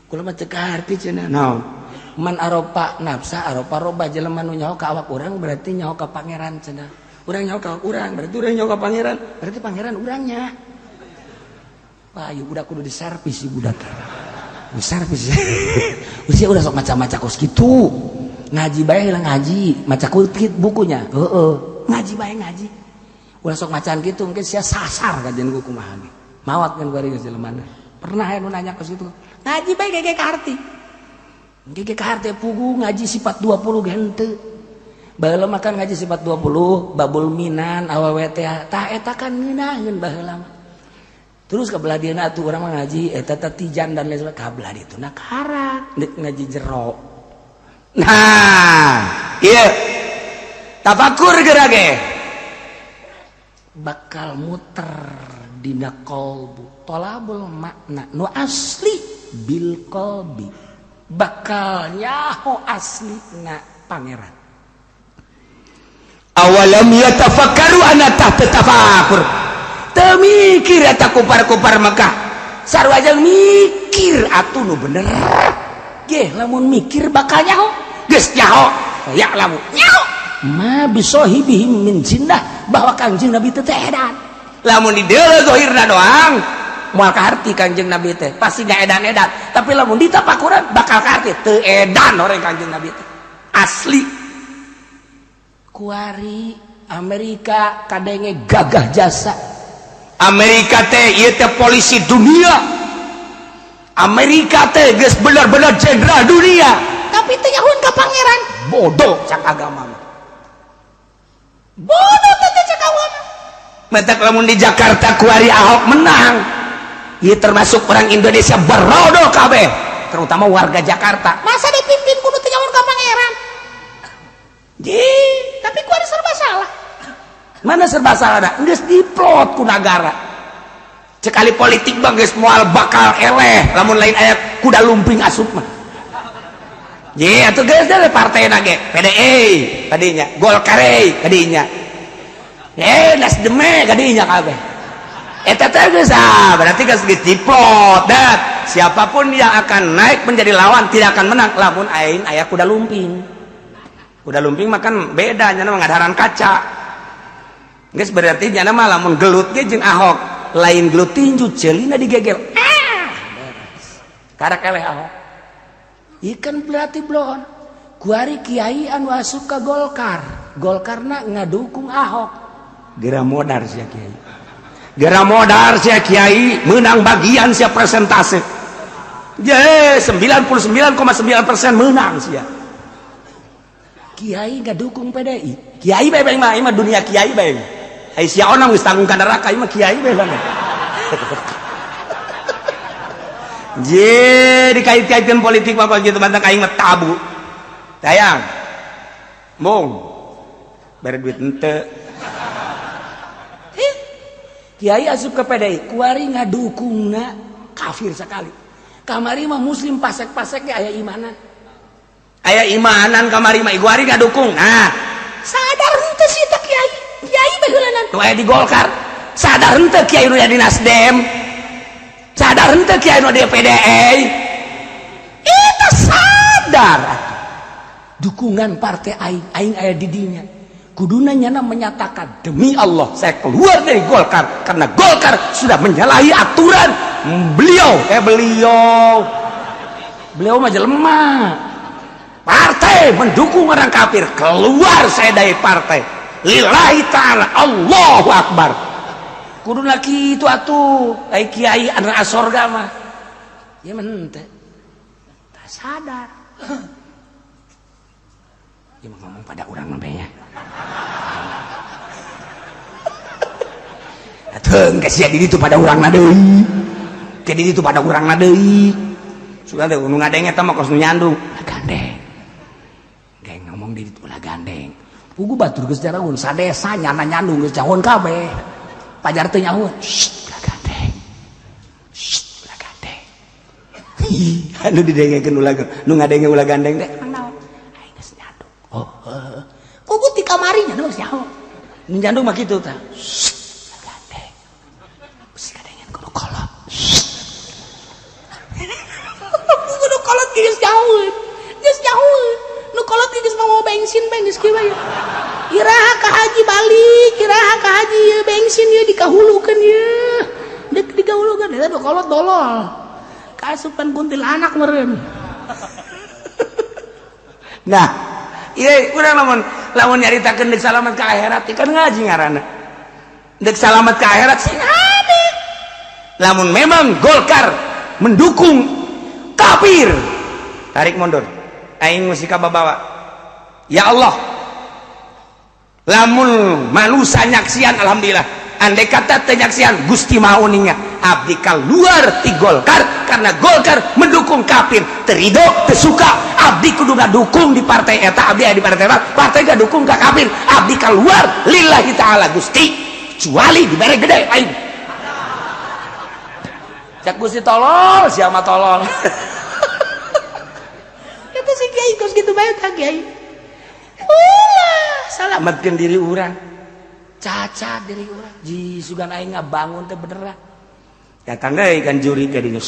kula mah teu kaharti cenah. Naon? Man arafa nafsah arafa robah, jelema nu nyaho ka awak urang berarti nyaho ka pangeran cenah. Urang nyaho ka awak urang berarti urang nyaho ka pangeran, berarti pangeran urangnya. Wah, ieu budak kudu diservis, ieu budak. Diservis. Usia udah sok maca-maca kos kitu. Ngaji bae lah ngaji, maca kutip bukunya. Heeh, ngaji bae ngaji. Ulah sok macaan kitu, mungkin sia sasar kajian ku kumaha ge. Mawat kan kuari geus jelema. Pernah aya nu nanya kos kitu. Ngaji bae gege kaharti. Gege kaharti pugu ngaji sifat 20 ge henteu. Baheula mah kan ngaji sifat 20, babul minan awewe teh tah eta kan ngeunaheun baheula mah. Terus ka belah dieuna atuh urang mah ngaji eta teh tijan dan lain sebagainya, ka belah dituna karak ngaji jero. Nah, ieu tafakur geura ge bakal muter dina qalbu, tolabul makna nu asli bil qalbi, bakal nyaho asli na pangeran. Awalam yatafakkaru ana tah tafakur. Teu mikir eta kupar-kupar Mekah. Sarua jeung mikir atuh nu bener. Geh lamun mikir bakal nyaho. Geus nyaho, ya lamun nyaho. Ma bisohibihim min jinnah, bahwa Kangjeng Nabi teh edan. Lamun di deuleu zahirna doang moal kaharti Kangjeng Nabi teh, pasti nggak edan-edan. Tapi lamun ditapakuran bakal kaharti teu edan orang Kangjeng Nabi teh. Asli. Kuari Amerika kadenge gagah jasa. Amerika teh ieu teh polisi dunia. Amerika teh geus bener-bener jenderal dunia. Tapi teu nyahoan ka pangeran. Bodoh cak agama mah. Bodoh teh cak agama. Matak lamun di Jakarta kuari Ahok menang, ieu termasuk orang Indonesia berodo kabeh, terutama warga Jakarta. Masa dipimpin kudu teu nyahoan ka Pangeran? Ji, Tapi kuari serba salah. Mana serba salah dah? Geus diplot ku nagara. Sekali politik bang geus moal bakal eleh lamun lain aya kuda lumping asup mah. Ye, atuh geus deh partai nage PDI tadinya, Golkar tadinya. Eh, Nasdem kadinya kabeh. Eta teh geus ah, berarti geus geus diplot dat. Siapapun yang akan naik menjadi lawan tidak akan menang lamun aing aya kuda lumping. Kuda lumping mah kan beda nya mah ngadaharan kaca. Geus berarti nyana mah lamun gelut ge jeung Ahok, lain gelut tinju, ceulina digegel. Ah, beres. Karak eleh Ahok. Ikan berarti blon. Kuari kiai anu asup ka Golkar. Golkarna ngadukung Ahok. Gera modar sia kiai. Gera modar sia kiai, menang bagian sia persentase. Je, 99,9% menang sia. Kiai ngadukung PDI. Kiai bae bae mah, ieu mah dunia kiai bae. Ai sia onang geus tanggung ka neraka, ieu mah kiai bae bang. Je, dikait-kaitkeun politik mah gitu mantap aing mah tabu. Dayang. Mung. Bere duit henteu. Kiai asup ke PDI, kuari ngadukungna kafir sekali. Kamari mah muslim pasek-pasek ge aya imanan. Aya imanan kamari mah kuari ngadukung. Nah, Sadar henteu sih teh kiai. Kiai baheulanan. Nu aya di Golkar. Sadar henteu kiai nu aya di Nasdem. Sadar henteu kiai nu di PDI. Itu sadar atuh. Dukungan partai aing, aing aya di dinya. Kuduna nyana menyatakan demi Allah saya keluar dari Golkar karena Golkar sudah menyalahi aturan beliau. Beliau beliau mah jelema. Partai mendukung orang kafir, keluar saya dari partai. Lillahi ta'ala, Allahu Akbar. Kuduna kitu atuh, ai kiai anu sorga mah. Ya mah henteu. Tak sadar. Ya mah ngomong pada urang mah nya. Atuh geus sia di ditu pada urang na deui. Ke di ditu pada urang na deui. Sudah teh nu ngadenge eta mah kos nu nyandung. Gandeng. Geng ngomong di ditu ulah gandeng. Pugu batur geus jaragun sadesa nyana nyandung geus jahon kabeh. Pajar teu nyaho. Shh, ulah gandeng. Shh, ulah gandeng. Anu didengekeun ulah nu ngadenge ulah gandeng teh. Naon? Aing geus nyandung. Oh, heuh. Pugu ti kamari nya geus nyaho. Nu nyandung mah kitu tah. Shh, ulah gandeng. Bisi kadengen kudu kolot. Kudu kolot geus jauh. Geus jauh. Nu kolot geus mau bensin bae geus kieu bae. Iraha ka haji balik, iraha ka haji ieu bensin ieu dikahulukeun ieu. Deuk dikahulukeun eta nu kolot dolol. Kaasupan kuntilanak meureun. Nah, ieu urang lamun lamun nyaritakeun deuk salamet ka akhirat kan ngaji ngaranna. Deuk salamet ka akhirat sing hade. Lamun memang Golkar mendukung kafir, tarik mundur. Aing mesti kababawa. Ya Allah, lamun manusia nyaksian alhamdulillah. Andai kata teu nyaksian Gusti Maha Uninga, abdi keluar ti Golkar karena Golkar mendukung kafir. Terido teu suka, abdi kudu ngadukung di partai eta, abdi aya di partai eta, partai dukung ka kafir, abdi keluar lillahi ta'ala Gusti, kecuali dibere gede aing. Cak Gusti tolol, siapa tolol. Eta si kiai kos kitu bae tah kiai. Ulah, salametkeun diri urang. Cacat diri urang. Ji sugan aing ngabangun teh beneran. Datang deui kan juri ka dinya.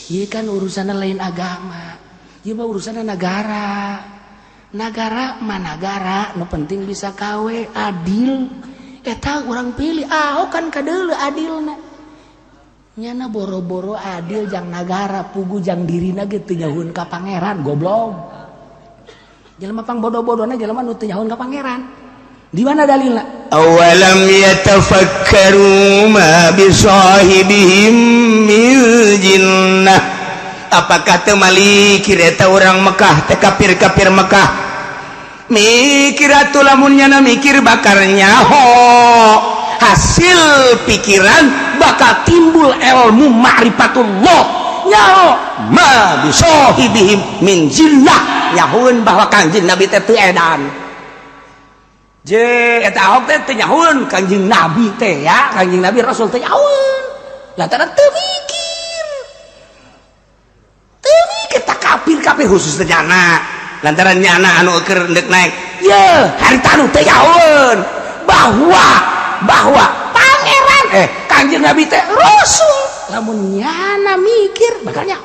Ieu kan urusanna lain agama. Ieu mah urusanna negara. Negara mah negara, nu penting bisa kawe adil. Eta urang pilih Ahok kan kadeuleu adilna. Nyana boro-boro adil jang nagara, pugu jang dirina ge teu nyahueun ka pangeran goblok. Jelema pang bodoh-bodona jelema nu teu nyahueun ka pangeran. Di mana dalilna? Awalam yatafakkaru ma bisahibihim min jinnah. Apakah teu malikir eta urang Mekah teh kafir-kafir Mekah? Mikir atuh lamun nyana mikir bakal nyaho. Hasil pikiran bakal timbul ilmu ma'rifatullah. Nyaho ma bisahibihim min jinnah, nyahueun bahwa Kangjeng Nabi teh teu edan. Je eta Ahok teh teu nyahueun Kangjeng Nabi teh ya, Kangjeng Nabi Rasul teh nyahueun. Lantaran teu mikir. Teu mikir tak kafir-kafir khusus teh nyana. Lantaran nyana anu keur ndek naik. Ye, harita nu teu nyahueun bahwa bahwa pangeran Kangjeng Nabi teh Rasul. Lamun nyana mikir bakal nyaho.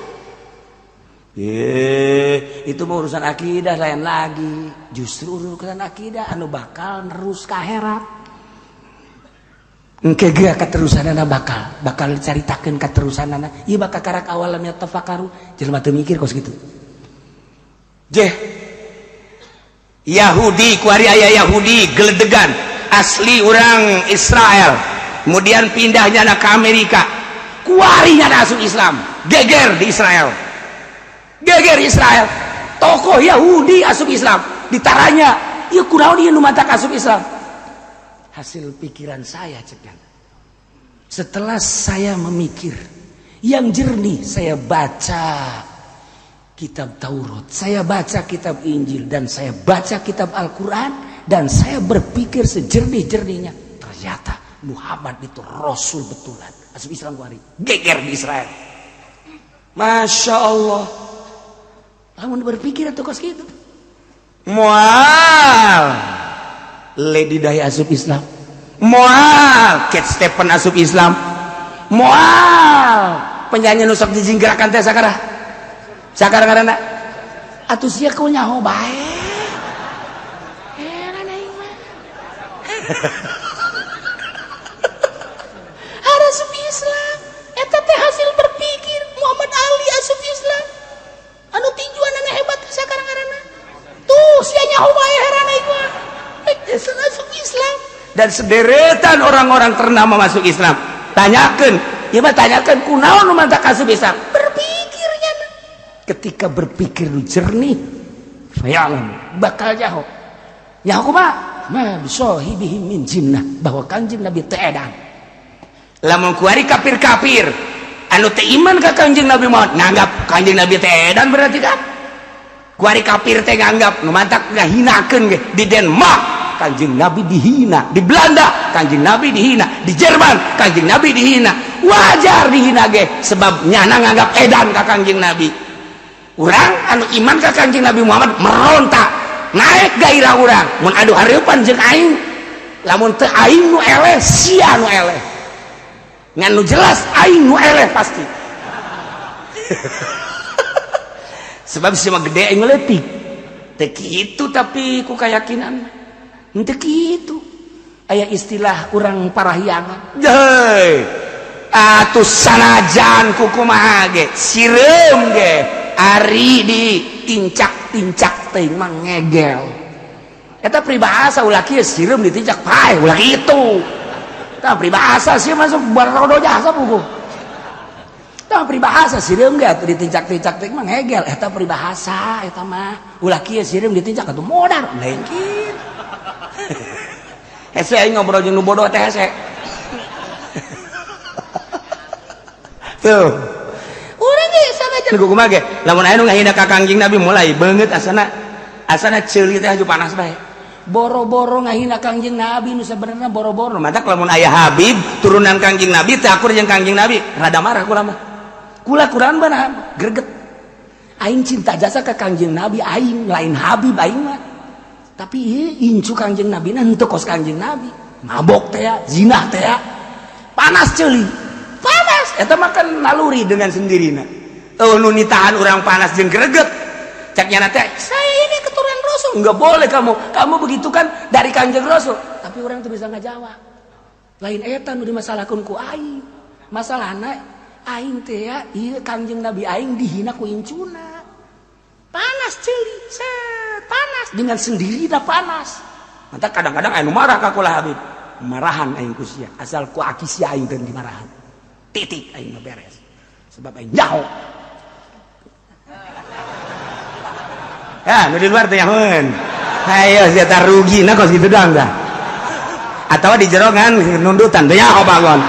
Ye, itu mah urusan akidah lain lagi. Justru urusan akidah anu bakal nerus ka akhirat. Engke ge katerusanana bakal bakal dicaritakeun katerusanana. Ieu bakal karak awalam yatafakkaru, jelema teu mikir kos kitu. Jeh. Yahudi kuari aya Yahudi geledegan asli orang Israel, kemudian pindahnya ke Amerika, kuarinya asup Islam, geger di Israel, geger Israel. Tokoh Yahudi asup Islam ditaranya, ieu kunaon ieu nu matak asup Islam? Hasil pikiran saya, cek, setelah saya memikir yang jernih, saya baca kitab Taurat, saya baca kitab Injil, dan saya baca kitab Al-Quran, dan saya berpikir sejernih-jernihnya, ternyata Muhammad itu Rasul betulan. Asup Islam kuari, geger di Israel. Masya Allah. Lamun berpikir atau kos gitu moal Lady Di asup Islam, moal Cat Stephen asup Islam, moal penyanyi nu sok dijinggerakan teh sakara sakara karena atuh sia kau nyaho bae. Heran aing mah. Asup Islam eta teh hasil berpikir. Muhammad Ali asup Islam, anu tinjuan hebat sekarang karena tuh sia nyaho bae. Heran aing mah. Asup Islam dan sederetan orang-orang ternama masuk Islam. Tanyakan ya mah, tanyakan kunaon nu mantak asup Islam. Berpikirnya, ketika berpikir jernih, fayalam bakal nyaho nyaho kumaha ma bisahibihim min jinnah, bahwa Kanjeng Nabi teu edan. Lamun kuari kafir-kafir anu teu iman ka Kanjeng Nabi Muhammad nganggap Kanjeng Nabi teh edan, berarti kan kuari kafir teh nganggap nu mantak ngahinakeun ge. Di Denmark Kanjeng Nabi dihina, di Belanda Kanjeng Nabi dihina, di Jerman Kanjeng Nabi dihina. Wajar dihina ge, sebab nyana nganggap edan ka Kanjeng Nabi. Urang anu iman ka Kanjeng Nabi Muhammad merontak, naik gairah urang mun adu hareupan jeung aing. Lamun teu aing nu eleh, sia nu eleh. Ngan nu jelas aing nu eleh pasti, sebab sia mah gede, aing leutik. Teu kitu, tapi ku keyakinan henteu kitu. Aya istilah urang Parahyangan, jeuy atuh, sanajan ku kumaha ge, sireum ge, ari di tincak-tincak teuing mah ngegel. Eta peribahasa, ulah kieu, sireum ditincak paeh, ulah kitu. Tah, peribahasa sih masuk barodo jasa buku. Tah, peribahasa, sireum ge atuh ditincak-tincak teuing mah ngegel. Eta peribahasa eta mah. Ulah kieu, sireum ditincak atuh modar, lain kieu. Hese aing ngobrol jeung nu bodoh teh, hese. Tuh. Urang ge sanajan kumaha ge, lamun aya nu ngahina ka Kangjeng Nabi mulai beungeut asana asana ceuli teh aju panas bae. Boro-boro ngahina Kangjeng Nabi nu sabenerna, boro-boro. Matak lamun aya Habib turunan Kangjeng Nabi teh akur jeung Kangjeng Nabi, rada marah kula mah. Kula kurang banahan greget. Aing cinta jasa ka Kangjeng Nabi, aing lain Habib aing mah. Tapi ieu incu Kangjeng Nabi na henteu kos Kangjeng Nabi. Mabok teh ya, zina teh ya. Panas ceuli. Panas eta mah kan naluri dengan sendirinya. Oh, nu nitahan urang panas jeung greget. Cek nyana teh, saya ini keturunan Rasul, nggak boleh kamu kamu begitu kan dari Kanjeng Rasul. Tapi orang tuh bisa ngajawab, lain eta nu dimasalahkeun ku aing. Masalahna aing teh ya ieu Kanjeng Nabi aing dihina ku incuna. Panas ceuli set, panas dengan sendiri dah panas. Maka kadang-kadang aing marah ka kula Habib, marahan aing ku sia, asal ku aki sia aing teu dimarahan, titik. Aing mah beres, sebab aing nyaho ya nu di luar teh nyahoeun. Ayo sia tah, rugi na kos kitu doang dah. Atau di jero kan nundutan teu nyaho bangun.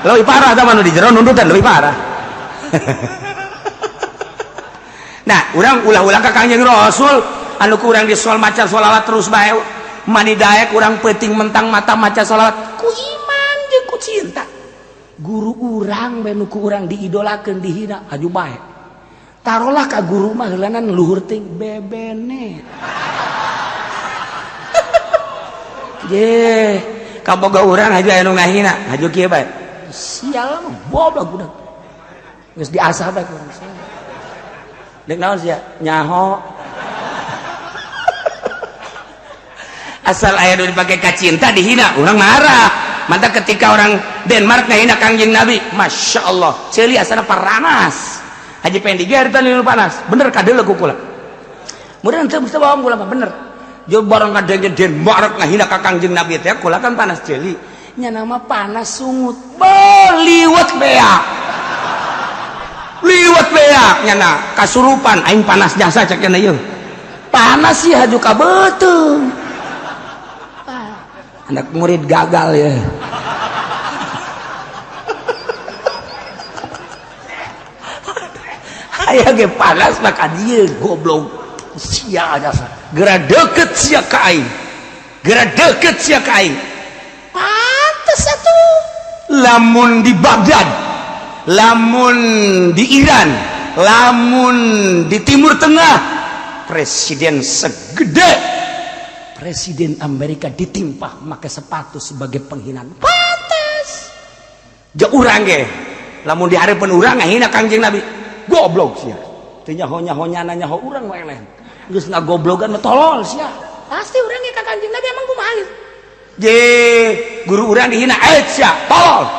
Leuwih parah tah nu di jero nundutan leuwih parah. Nah, urang ulah-ulah ka Kangjeng Rasul anu kurang di sol maca sholawat terus bae mani daek urang peuting mentang mata maca sholawat ku iman jeung ku cinta. Guru urang bae nu ku urang diidolakeun dihina aju bae. Tarolah ka guru mah heulanan luhur ting bebene. Ye, kaboga urang haju aya nu ngahina, haju kieu bae. Sial mah goblok budak. Geus diasah bae ku urang. Dek naon sia? Nyaho. Asal aya nu dipake ka cinta dihina, urang marah. Mantap ketika orang Denmark ngahina Kangjeng Nabi, Masya Allah, ceuli asana paranas. Haji Pendi ge harita nu panas, bener kadeuleu ku kula. Mudah teu bisa bohong kula mah bener. Jo barang kadenge Denmark ngahina ka Kangjeng Nabi teh kula kan panas ceuli. Nya nama panas sungut. Beliwet bea. Liwet bea nyana kasurupan aing panas jasa cek nya ieu. Panas sih haju ka beuteung. Anak murid gagal ya. Aya ge panas maka dia goblok sia jasa. Geura deukeut sia ka aing. Geura deukeut sia ka aing. Pantes atuh. Lamun di Baghdad, lamun di Iran, lamun di Timur Tengah, presiden segede presiden Amerika ditimpah make sepatu sebagai penghinaan. Pantes. Ja urang ge lamun di hareupeun urang ngahina Kangjeng Nabi. Goblok sia. Teu nyaho-nyaho nyaho urang mah eleh. Geus ngagoblogan mah tolol sia. Pasti urang ge ka Kangjeng Nabi emang kumaha gitu. Je, guru urang dihina eh sia, tolol.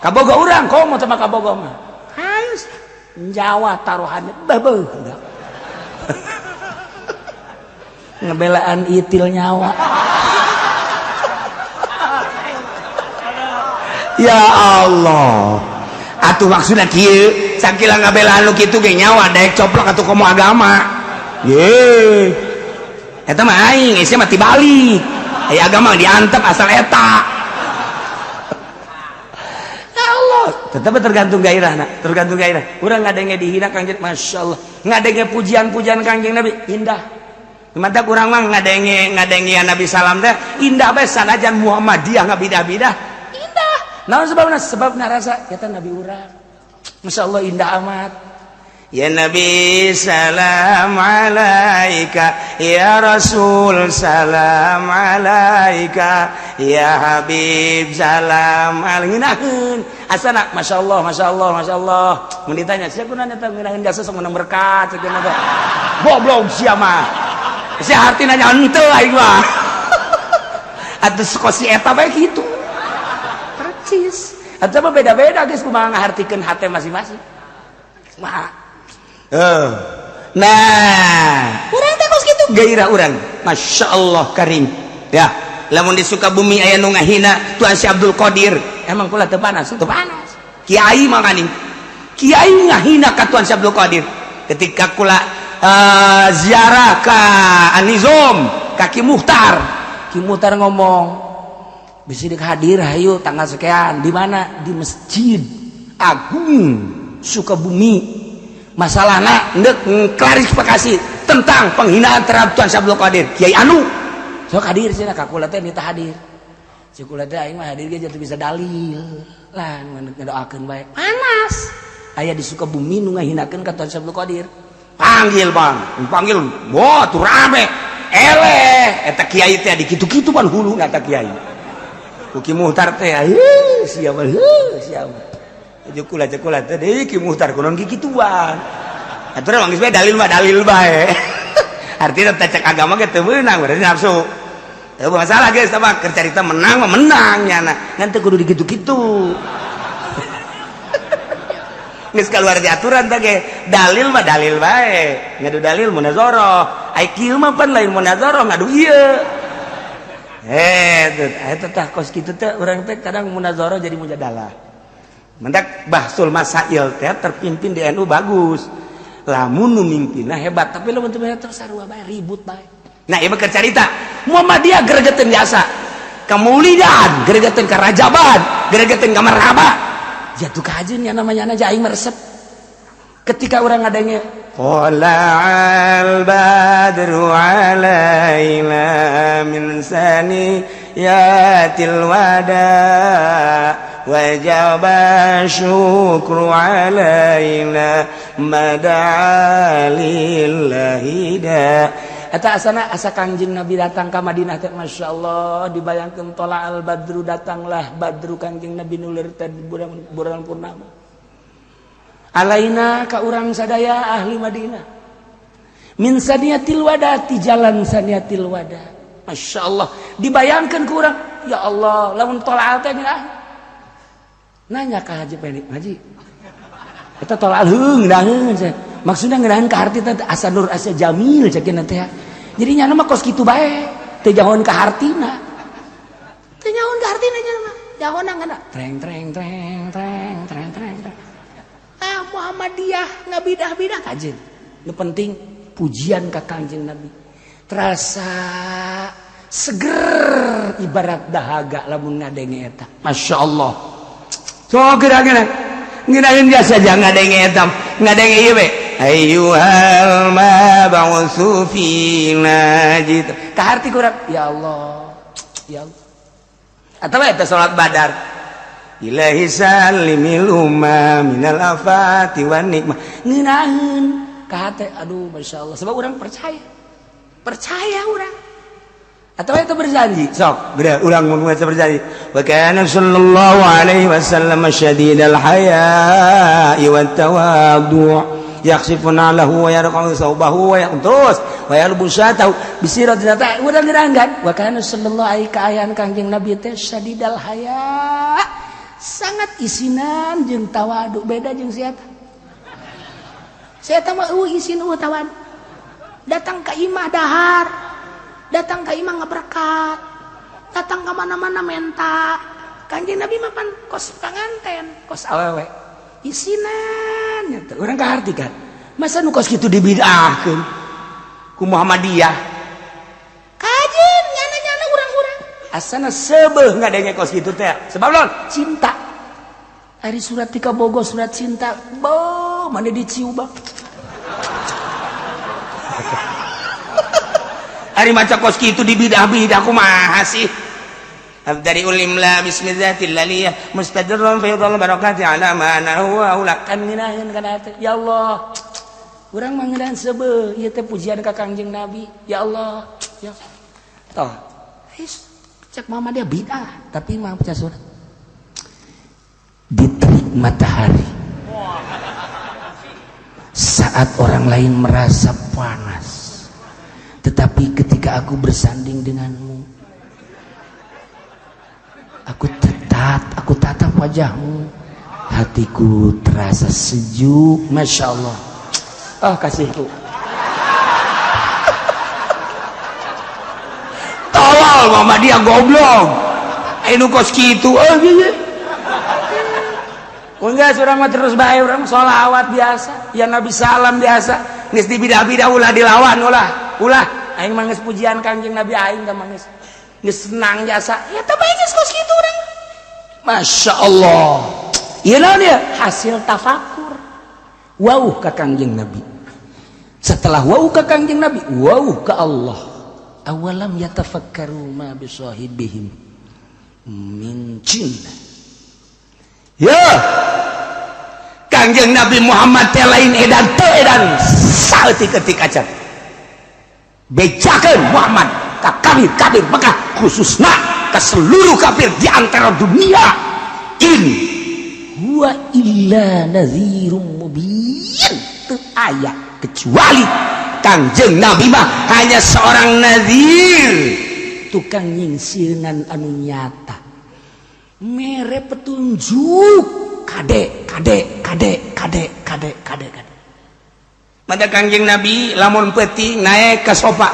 Kaboga urang komo sama kaboga mah. Hayu Jawa taruhannya babeuh. Ngebelaan itil nyawa. Ya Allah. Atuh maksudna kieu, sakila ngabelaan nu kitu ge nyawa daek coplok atuh komo agama. Ye. Eta mah aing, geus mah tibalik. Aya agama diantep asal eta. Ya Allah, tetap tergantung gairahna, tergantung gairah. Urang ngadenge dihina Kangjeng, Masya Allah. Ngadenge pujian-pujian Kangjeng Nabi indah. Mantap urang mah ngadenge Nabi salam teh indah bae sanajan Muhammadiyah ngabidah-bidah indah. Naon sebabna? Sebab ngarasa eta Nabi urang. Masya Allah indah amat. Ya Nabi salam alaika, ya Rasul salam alaika, ya Habib salam alaika. Asana Masya Allah, Masya Allah, Masya Allah. Mun ditanya sia kunaon eta ngeunaheun jasa sok menang berkat cenah teh. Goblok sia mah. Sia hartina nya henteu aing mah. Atuh kosi eta bae kitu. Percis. Atuh mah beda-beda geus kumaha ngahartikeun hate masing-masing. Kumaha? Nah, urang teh kos kitu gairah urang. Masya Allah karim. Ya, lamun di Sukabumi aya nu ngahina Tuan Syekh Abdul Qadir, emang kula teu panas, teu panas. Kiai mah kaning. Kiai ngahina ka Tuan Syekh Abdul Qadir. Ketika kula ziarah ka Anizom, ka Ki Muhtar. Ki Muhtar ngomong, "Bisi dek hadir hayu tanggal sekian." Di mana? Di Masjid Agung Sukabumi. Masalahna ndek klarifikasi tentang penghinaan terhadap Tuan Syekh Abdul Qadir. Kiai anu sok hadir cenah ka kula teh minta hadir. Cik kula teh aing mah hadir ge teu bisa dalil. Lah ngedoakeun bae. Panas. Aya di Sukabumi nu ngahinakeun ka Tuan Syekh Abdul Qadir. Panggil bang, panggil. Wah, tuh rame. Eleh, eta kiai teh di kitu-kitu pan hulu eta kiai. Ku Ki Muhtar teh, heuh, siapa heuh, siapa. Kula kula teh deui Ki Muhtar kunaon kikituan. Aturan geus bae dalil mah dalil bae. Artinya cek agama ge teu meunang berarti nafsu. Teu masalah geus tah keur carita menang mah menang nyana. Ngan teu kudu dikitu-kitu. Geus kaluar di aturan teh ge dalil mah dalil bae. Ngadu dalil munazarah. Ai kieu mah pan lain munazarah ngadu ieu. Eta tah kos kitu teh urang teh kadang munazarah jadi mujadalah. Mendak bahsul masail teh terpimpin di NU bagus. Lamun nu mimpinna hebat, tapi lamun teu hebat sarua bae ribut bae. Nah, ieu mah keur carita. Muhammadiyah gregeteun jasa. Ka maulidan, gregeteun ka rajaban, gregeteun ka marhaba. Jatuh kajeun ya namanya aja aing meresep. Ketika orang ngadenge Al badru alaina min saniyatil wada wajaba syukru alaina mada'a lillahi da. Eta asana asa Kangjeng Nabi datang ka Madinah teh, Masya Allah, dibayangkeun tola al badru, datanglah badru Kangjeng Nabi nulir teh bulan bulan purnama alaina ka urang sadaya ahli Madinah min saniyatil wada, ti jalan saniyatil wada. Masya Allah, dibayangkan ku urang, ya Allah, lamun tola teh ngeunah nanya ka Haji Penik, "Haji, eta tola heung ngeunaheun?" Maksudnya ngeunaheun ka harti teh asa nur, asa jamil cek teh. Jadi nyana mah kos kitu bae, teu jahoan ka hartina, teu nyahoan ka hartina. Nyana mah jahona ngana treng treng treng treng treng treng treng. Ah, Muhammadiyah ngabidah-bidah kajeun. Nu penting pujian ka Kangjeng Nabi terasa seger ibarat dahaga lamun ngadenge eta. Masya Allah, so kira-kira ngeunaheun biasa aja ngadenge eta, ngadenge ieu we, ayyuhal mab'utsu fina gitu ka harti kurang, ya Allah, ya Allah. Atau eta salat badar, ilahi salimil umma minal afati wan nikmah. Ngeunaheun ka hate, aduh, Masya Allah, sebab orang percaya, percaya orang atau itu berjanji. Sok beda ulang mun berjanji, wa kana sallallahu alaihi wasallam syadidal haya'i wat tawadhu' yakhsifuna lahu wa yarqa'u thawbahu wa terus wa yalbusatahu bisirat ternyata urang ngeranggan wa kana sallallahu alaihi kaayaan Kangjeng Nabi teh syadidal haya, sangat isinan jeung tawadu, beda jeung si eta. Si eta mah eueuh isin, eueuh tawadu. Datang ka imah dahar, datang ka imah ngaberkat, datang ka mana-mana menta. Kanjeng Nabi mah pan kos panganten, kos awewe, isinan gitu. Urang kaharti kan, masa nu kos kitu dibid'ahkeun ku Muhammadiyah? Kajeun nyana-nyana urang-urang asana sebeuh ngadenge kos kitu teh, sebab naon? Cinta. Ari surat tika bogo, surat cinta bo mana diciu bang. Ari maca kos kitu dibidah-bidah kumaha sih? Dari ulimla bismi dzatil laliyah mustadirran fi barakati ala ma ana huwa aula. Kan ngeunaheun kana hate, ya Allah, urang mah ngeunaheun seubeuh ieu teh pujian ka Kangjeng Nabi, ya Allah, ya toh. His cek mama dia bid'ah, tapi mah baca surat di terik matahari saat orang lain merasa panas, tetapi ketika aku bersanding denganmu, aku tatap wajahmu, hatiku terasa sejuk. Masya Allah, oh kasihku. Tolol mama dia, goblok. Anu kos kitu, oh iya. Enggak, urang mah terus bae, urang sholawat biasa, ya Nabi salam biasa, geus dibidah-bidah ulah dilawan, ulah ulah. Aing mah geus pujian Kangjeng Nabi, aing mah geus geus senang jasa ya, teh bae geus kos kitu urang. Masya Allah, ieu naon ieu? Hasil tafakur wauh ka Kangjeng Nabi. Setelah wauh ka Kangjeng Nabi, wauh ka Allah. Awalam yatafakkaru ma bisahibihim min jinnah. Ya Kangjeng Nabi Muhammad teh lain edan, teu edan saeutik-eutik acan. Bejakeun Muhammad ka kafir-kafir Mekah, khususna ke seluruh kafir di antara dunia, in huwa illa nadhirum mubin, teu aya kecuali Kangjeng Nabi mah hanya seorang nazir, tukang nyingsieunan anu nyata, mere petunjuk kade kade kade kade kade kade kade. Maka Kangjeng Nabi lamun peuting naik ke Sofa.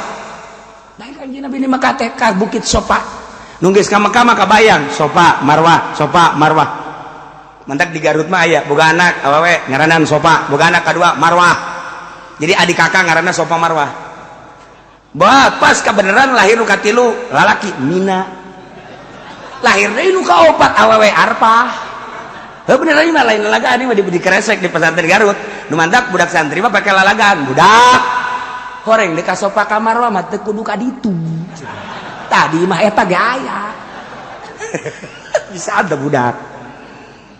Naik Kangjeng Nabi ini maka teh ka bukit Sofa. Nunggis ka Mekah mah kabayang Sofa Marwah, Sofa Marwah. Mantak di Garut mah aya boga anak awewe ngaranan Sofa, boga anak kadua Marwah. Jadi adik kakak ngaranna Sofa Marwah. Bah, pas kebenaran lahir nu katilu lalaki Mina. Lahir deui nu kaopat, awewe, Arpah. Heuh, bener ieu mah, lain lalagaan, ieu mah di kresek di pesantren Garut. Nu mantak budak santri mah pake lalagaan. Budak horeng di ka Sofa ka Marwah mah teu kudu ka ditu. Tadi mah eta ge aya. Bisa ada budak.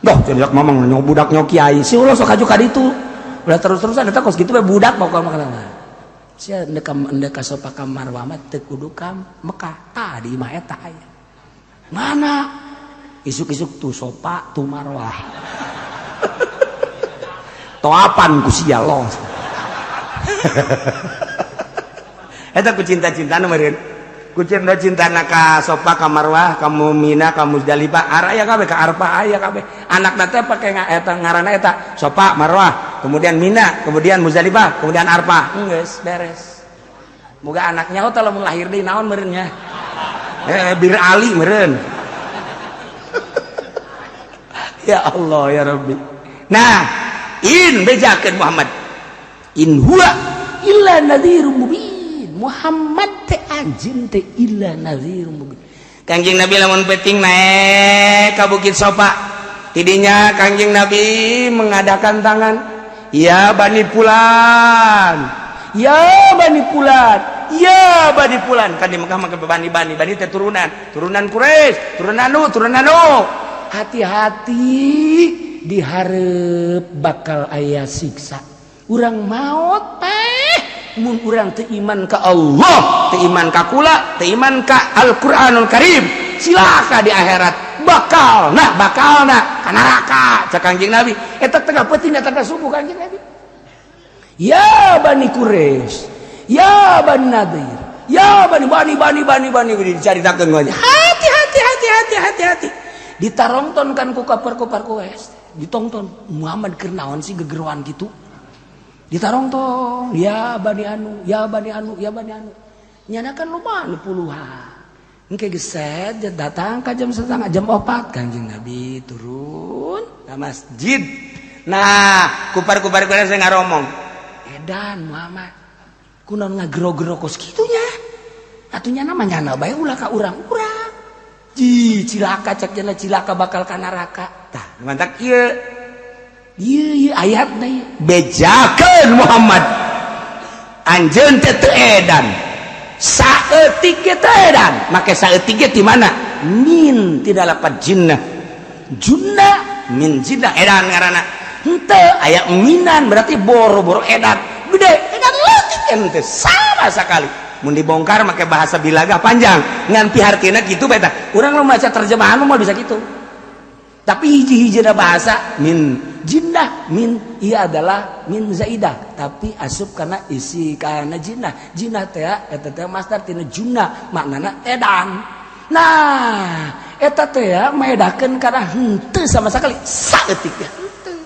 Doh, jadi mamang nyok budak nyok kiai. Si ulah sok kaju ka ditu. Ulah terus-terusan eta kos kitu we budak mau ka mana. Sia endek ka Sofa ka Marwah mah teu kudu ka Mekah. Tadi mah eta aya. Mana? Isuk-isuk tuh Sofa tuh Marwah. Toapan ku sia loh. Eta ku cinta-cintana meureun. Ku cinta-cintana ka Sofa ka Marwah, ka Mina, ka Muzdalifah, aya kabeh, ka Arfah aya kabeh. Anakna teh pake eta ngaranna eta Sofa, Marwah, kemudian Mina, kemudian Muzdalifah, kemudian Arfah. Geus beres. Moga anaknya oh lamun lahir deui naon meureun nya. Bir Ali meureun. Ya Allah ya Rabbi. Nah, in bejakeun Muhammad. In huwa illa nadhirum mubin. Muhammad teh anjeun teh illa nadhirum mubin. Kangjeng Nabi lamun penting naik ka Bukit Sofa. Tidinya Kangjeng Nabi mengadakan tangan. Ya Bani Fulan. Ya Bani Fulan. Ya Bani Fulan. Kan di Mekah mah bani bani bani teh turunan, turunan Quraisy, turunan anu, turunan anu. Hati-hati diharep bakal aya siksa. Urang maot teh mun urang teu iman ka Allah, teu iman ka kula, teu iman ka Al-Qur'anul Karim, silaka di akhirat bakal nah bakal nah ka neraka cak Kangjeng Nabi. Eta tengah peuting datang ka subuh Kangjeng Nabi. Ya Bani Quraisy, ya Bani Nadir, ya Bani Bani Bani Bani Bani dicaritakeun hati hati hati hati hati hati. Ditarongton kan ku kapar-kupar Quraisy, ditongton Muhammad keur naon sih gegeroan gitu. Ditarongton, ya Bani anu, ya Bani anu, ya Bani anu. Nyana kan loba nu puluhan. Engke geset datang ka jam setengah jam 4 Kangjeng Nabi turun ke masjid. Nah, kupar-kupar Quraisy ngaromong. Edan Muhammad. Kunaon ngagero-gero kos kitunya? Atuh nyana mah nyana bae ulah ka urang-urang. Ji cilaka cek jana cilaka bakal ka neraka. Tah, mantak ieu. Ieu ieu ayatna ieu. Bejakeun Muhammad. Anjeun teh teu edan. Saeutik ge teu edan. Make saeutik ge ti mana? Min tidak lapat jinnah. Junnah min jinnah edan ngaranna. Henteu aya minan berarti boro-boro edan. Gede edan leutik ente sama sekali. Mun dibongkar make bahasa bilaga panjang ngan pihartina kitu bae tah. Urang nu maca terjemahan mah bisa gitu. Tapi hiji-hijina bahasa min jinnah min iya adalah min zaidah tapi asup karena isi karena jinnah. Jinnah teh eta teh masdar tina junnah maknana edan. Nah, eta teh maedakeun kana henteu sama sekali saeutik teh henteu.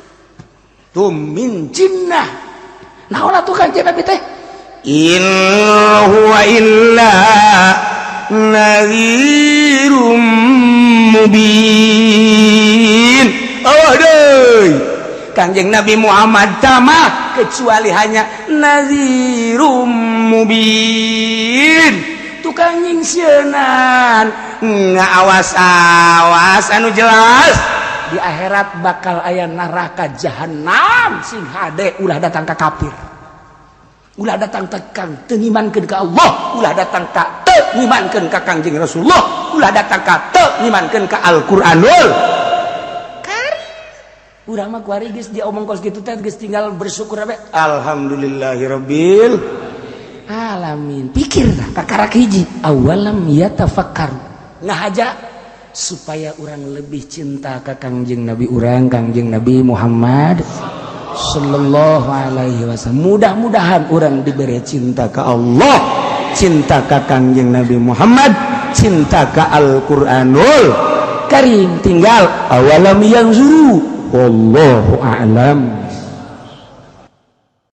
Tuh min jinnah. Naon atuh Kanjeng Nabi teh? In huwa illa nadhirum mubin. Oh deui. Kangjeng Nabi Muhammad tamah kecuali hanya nadhirum mubin. Tukang nyingsieunan ngaawas-awas anu jelas di akhirat bakal aya neraka jahanam sing hade ulah datang ka kafir. Ulah datang ka teu ngimankeun ka Allah, ulah datang ka teu ngimankeun ka Kangjeng Rasulullah, ulah datang ka teu ngimankeun ka Al-Qur'anul Karim. Urang mah kuari geus diomong kos kitu teh geus tinggal bersyukur bae. Alhamdulillahirabbil alamin. Pikir tah kakarak hiji awalam yatafakkaru. Ngahaja supaya urang lebih cinta ka Kangjeng Nabi urang, Kangjeng Nabi Muhammad sallallahu alaihi wasallam. Mudah-mudahan orang diberi cinta ke Allah, cinta ka Kangjeng Nabi Muhammad, cinta ka Al-Qur'anul Karim. Tinggal awalam yanzuru, wallahu a'lam.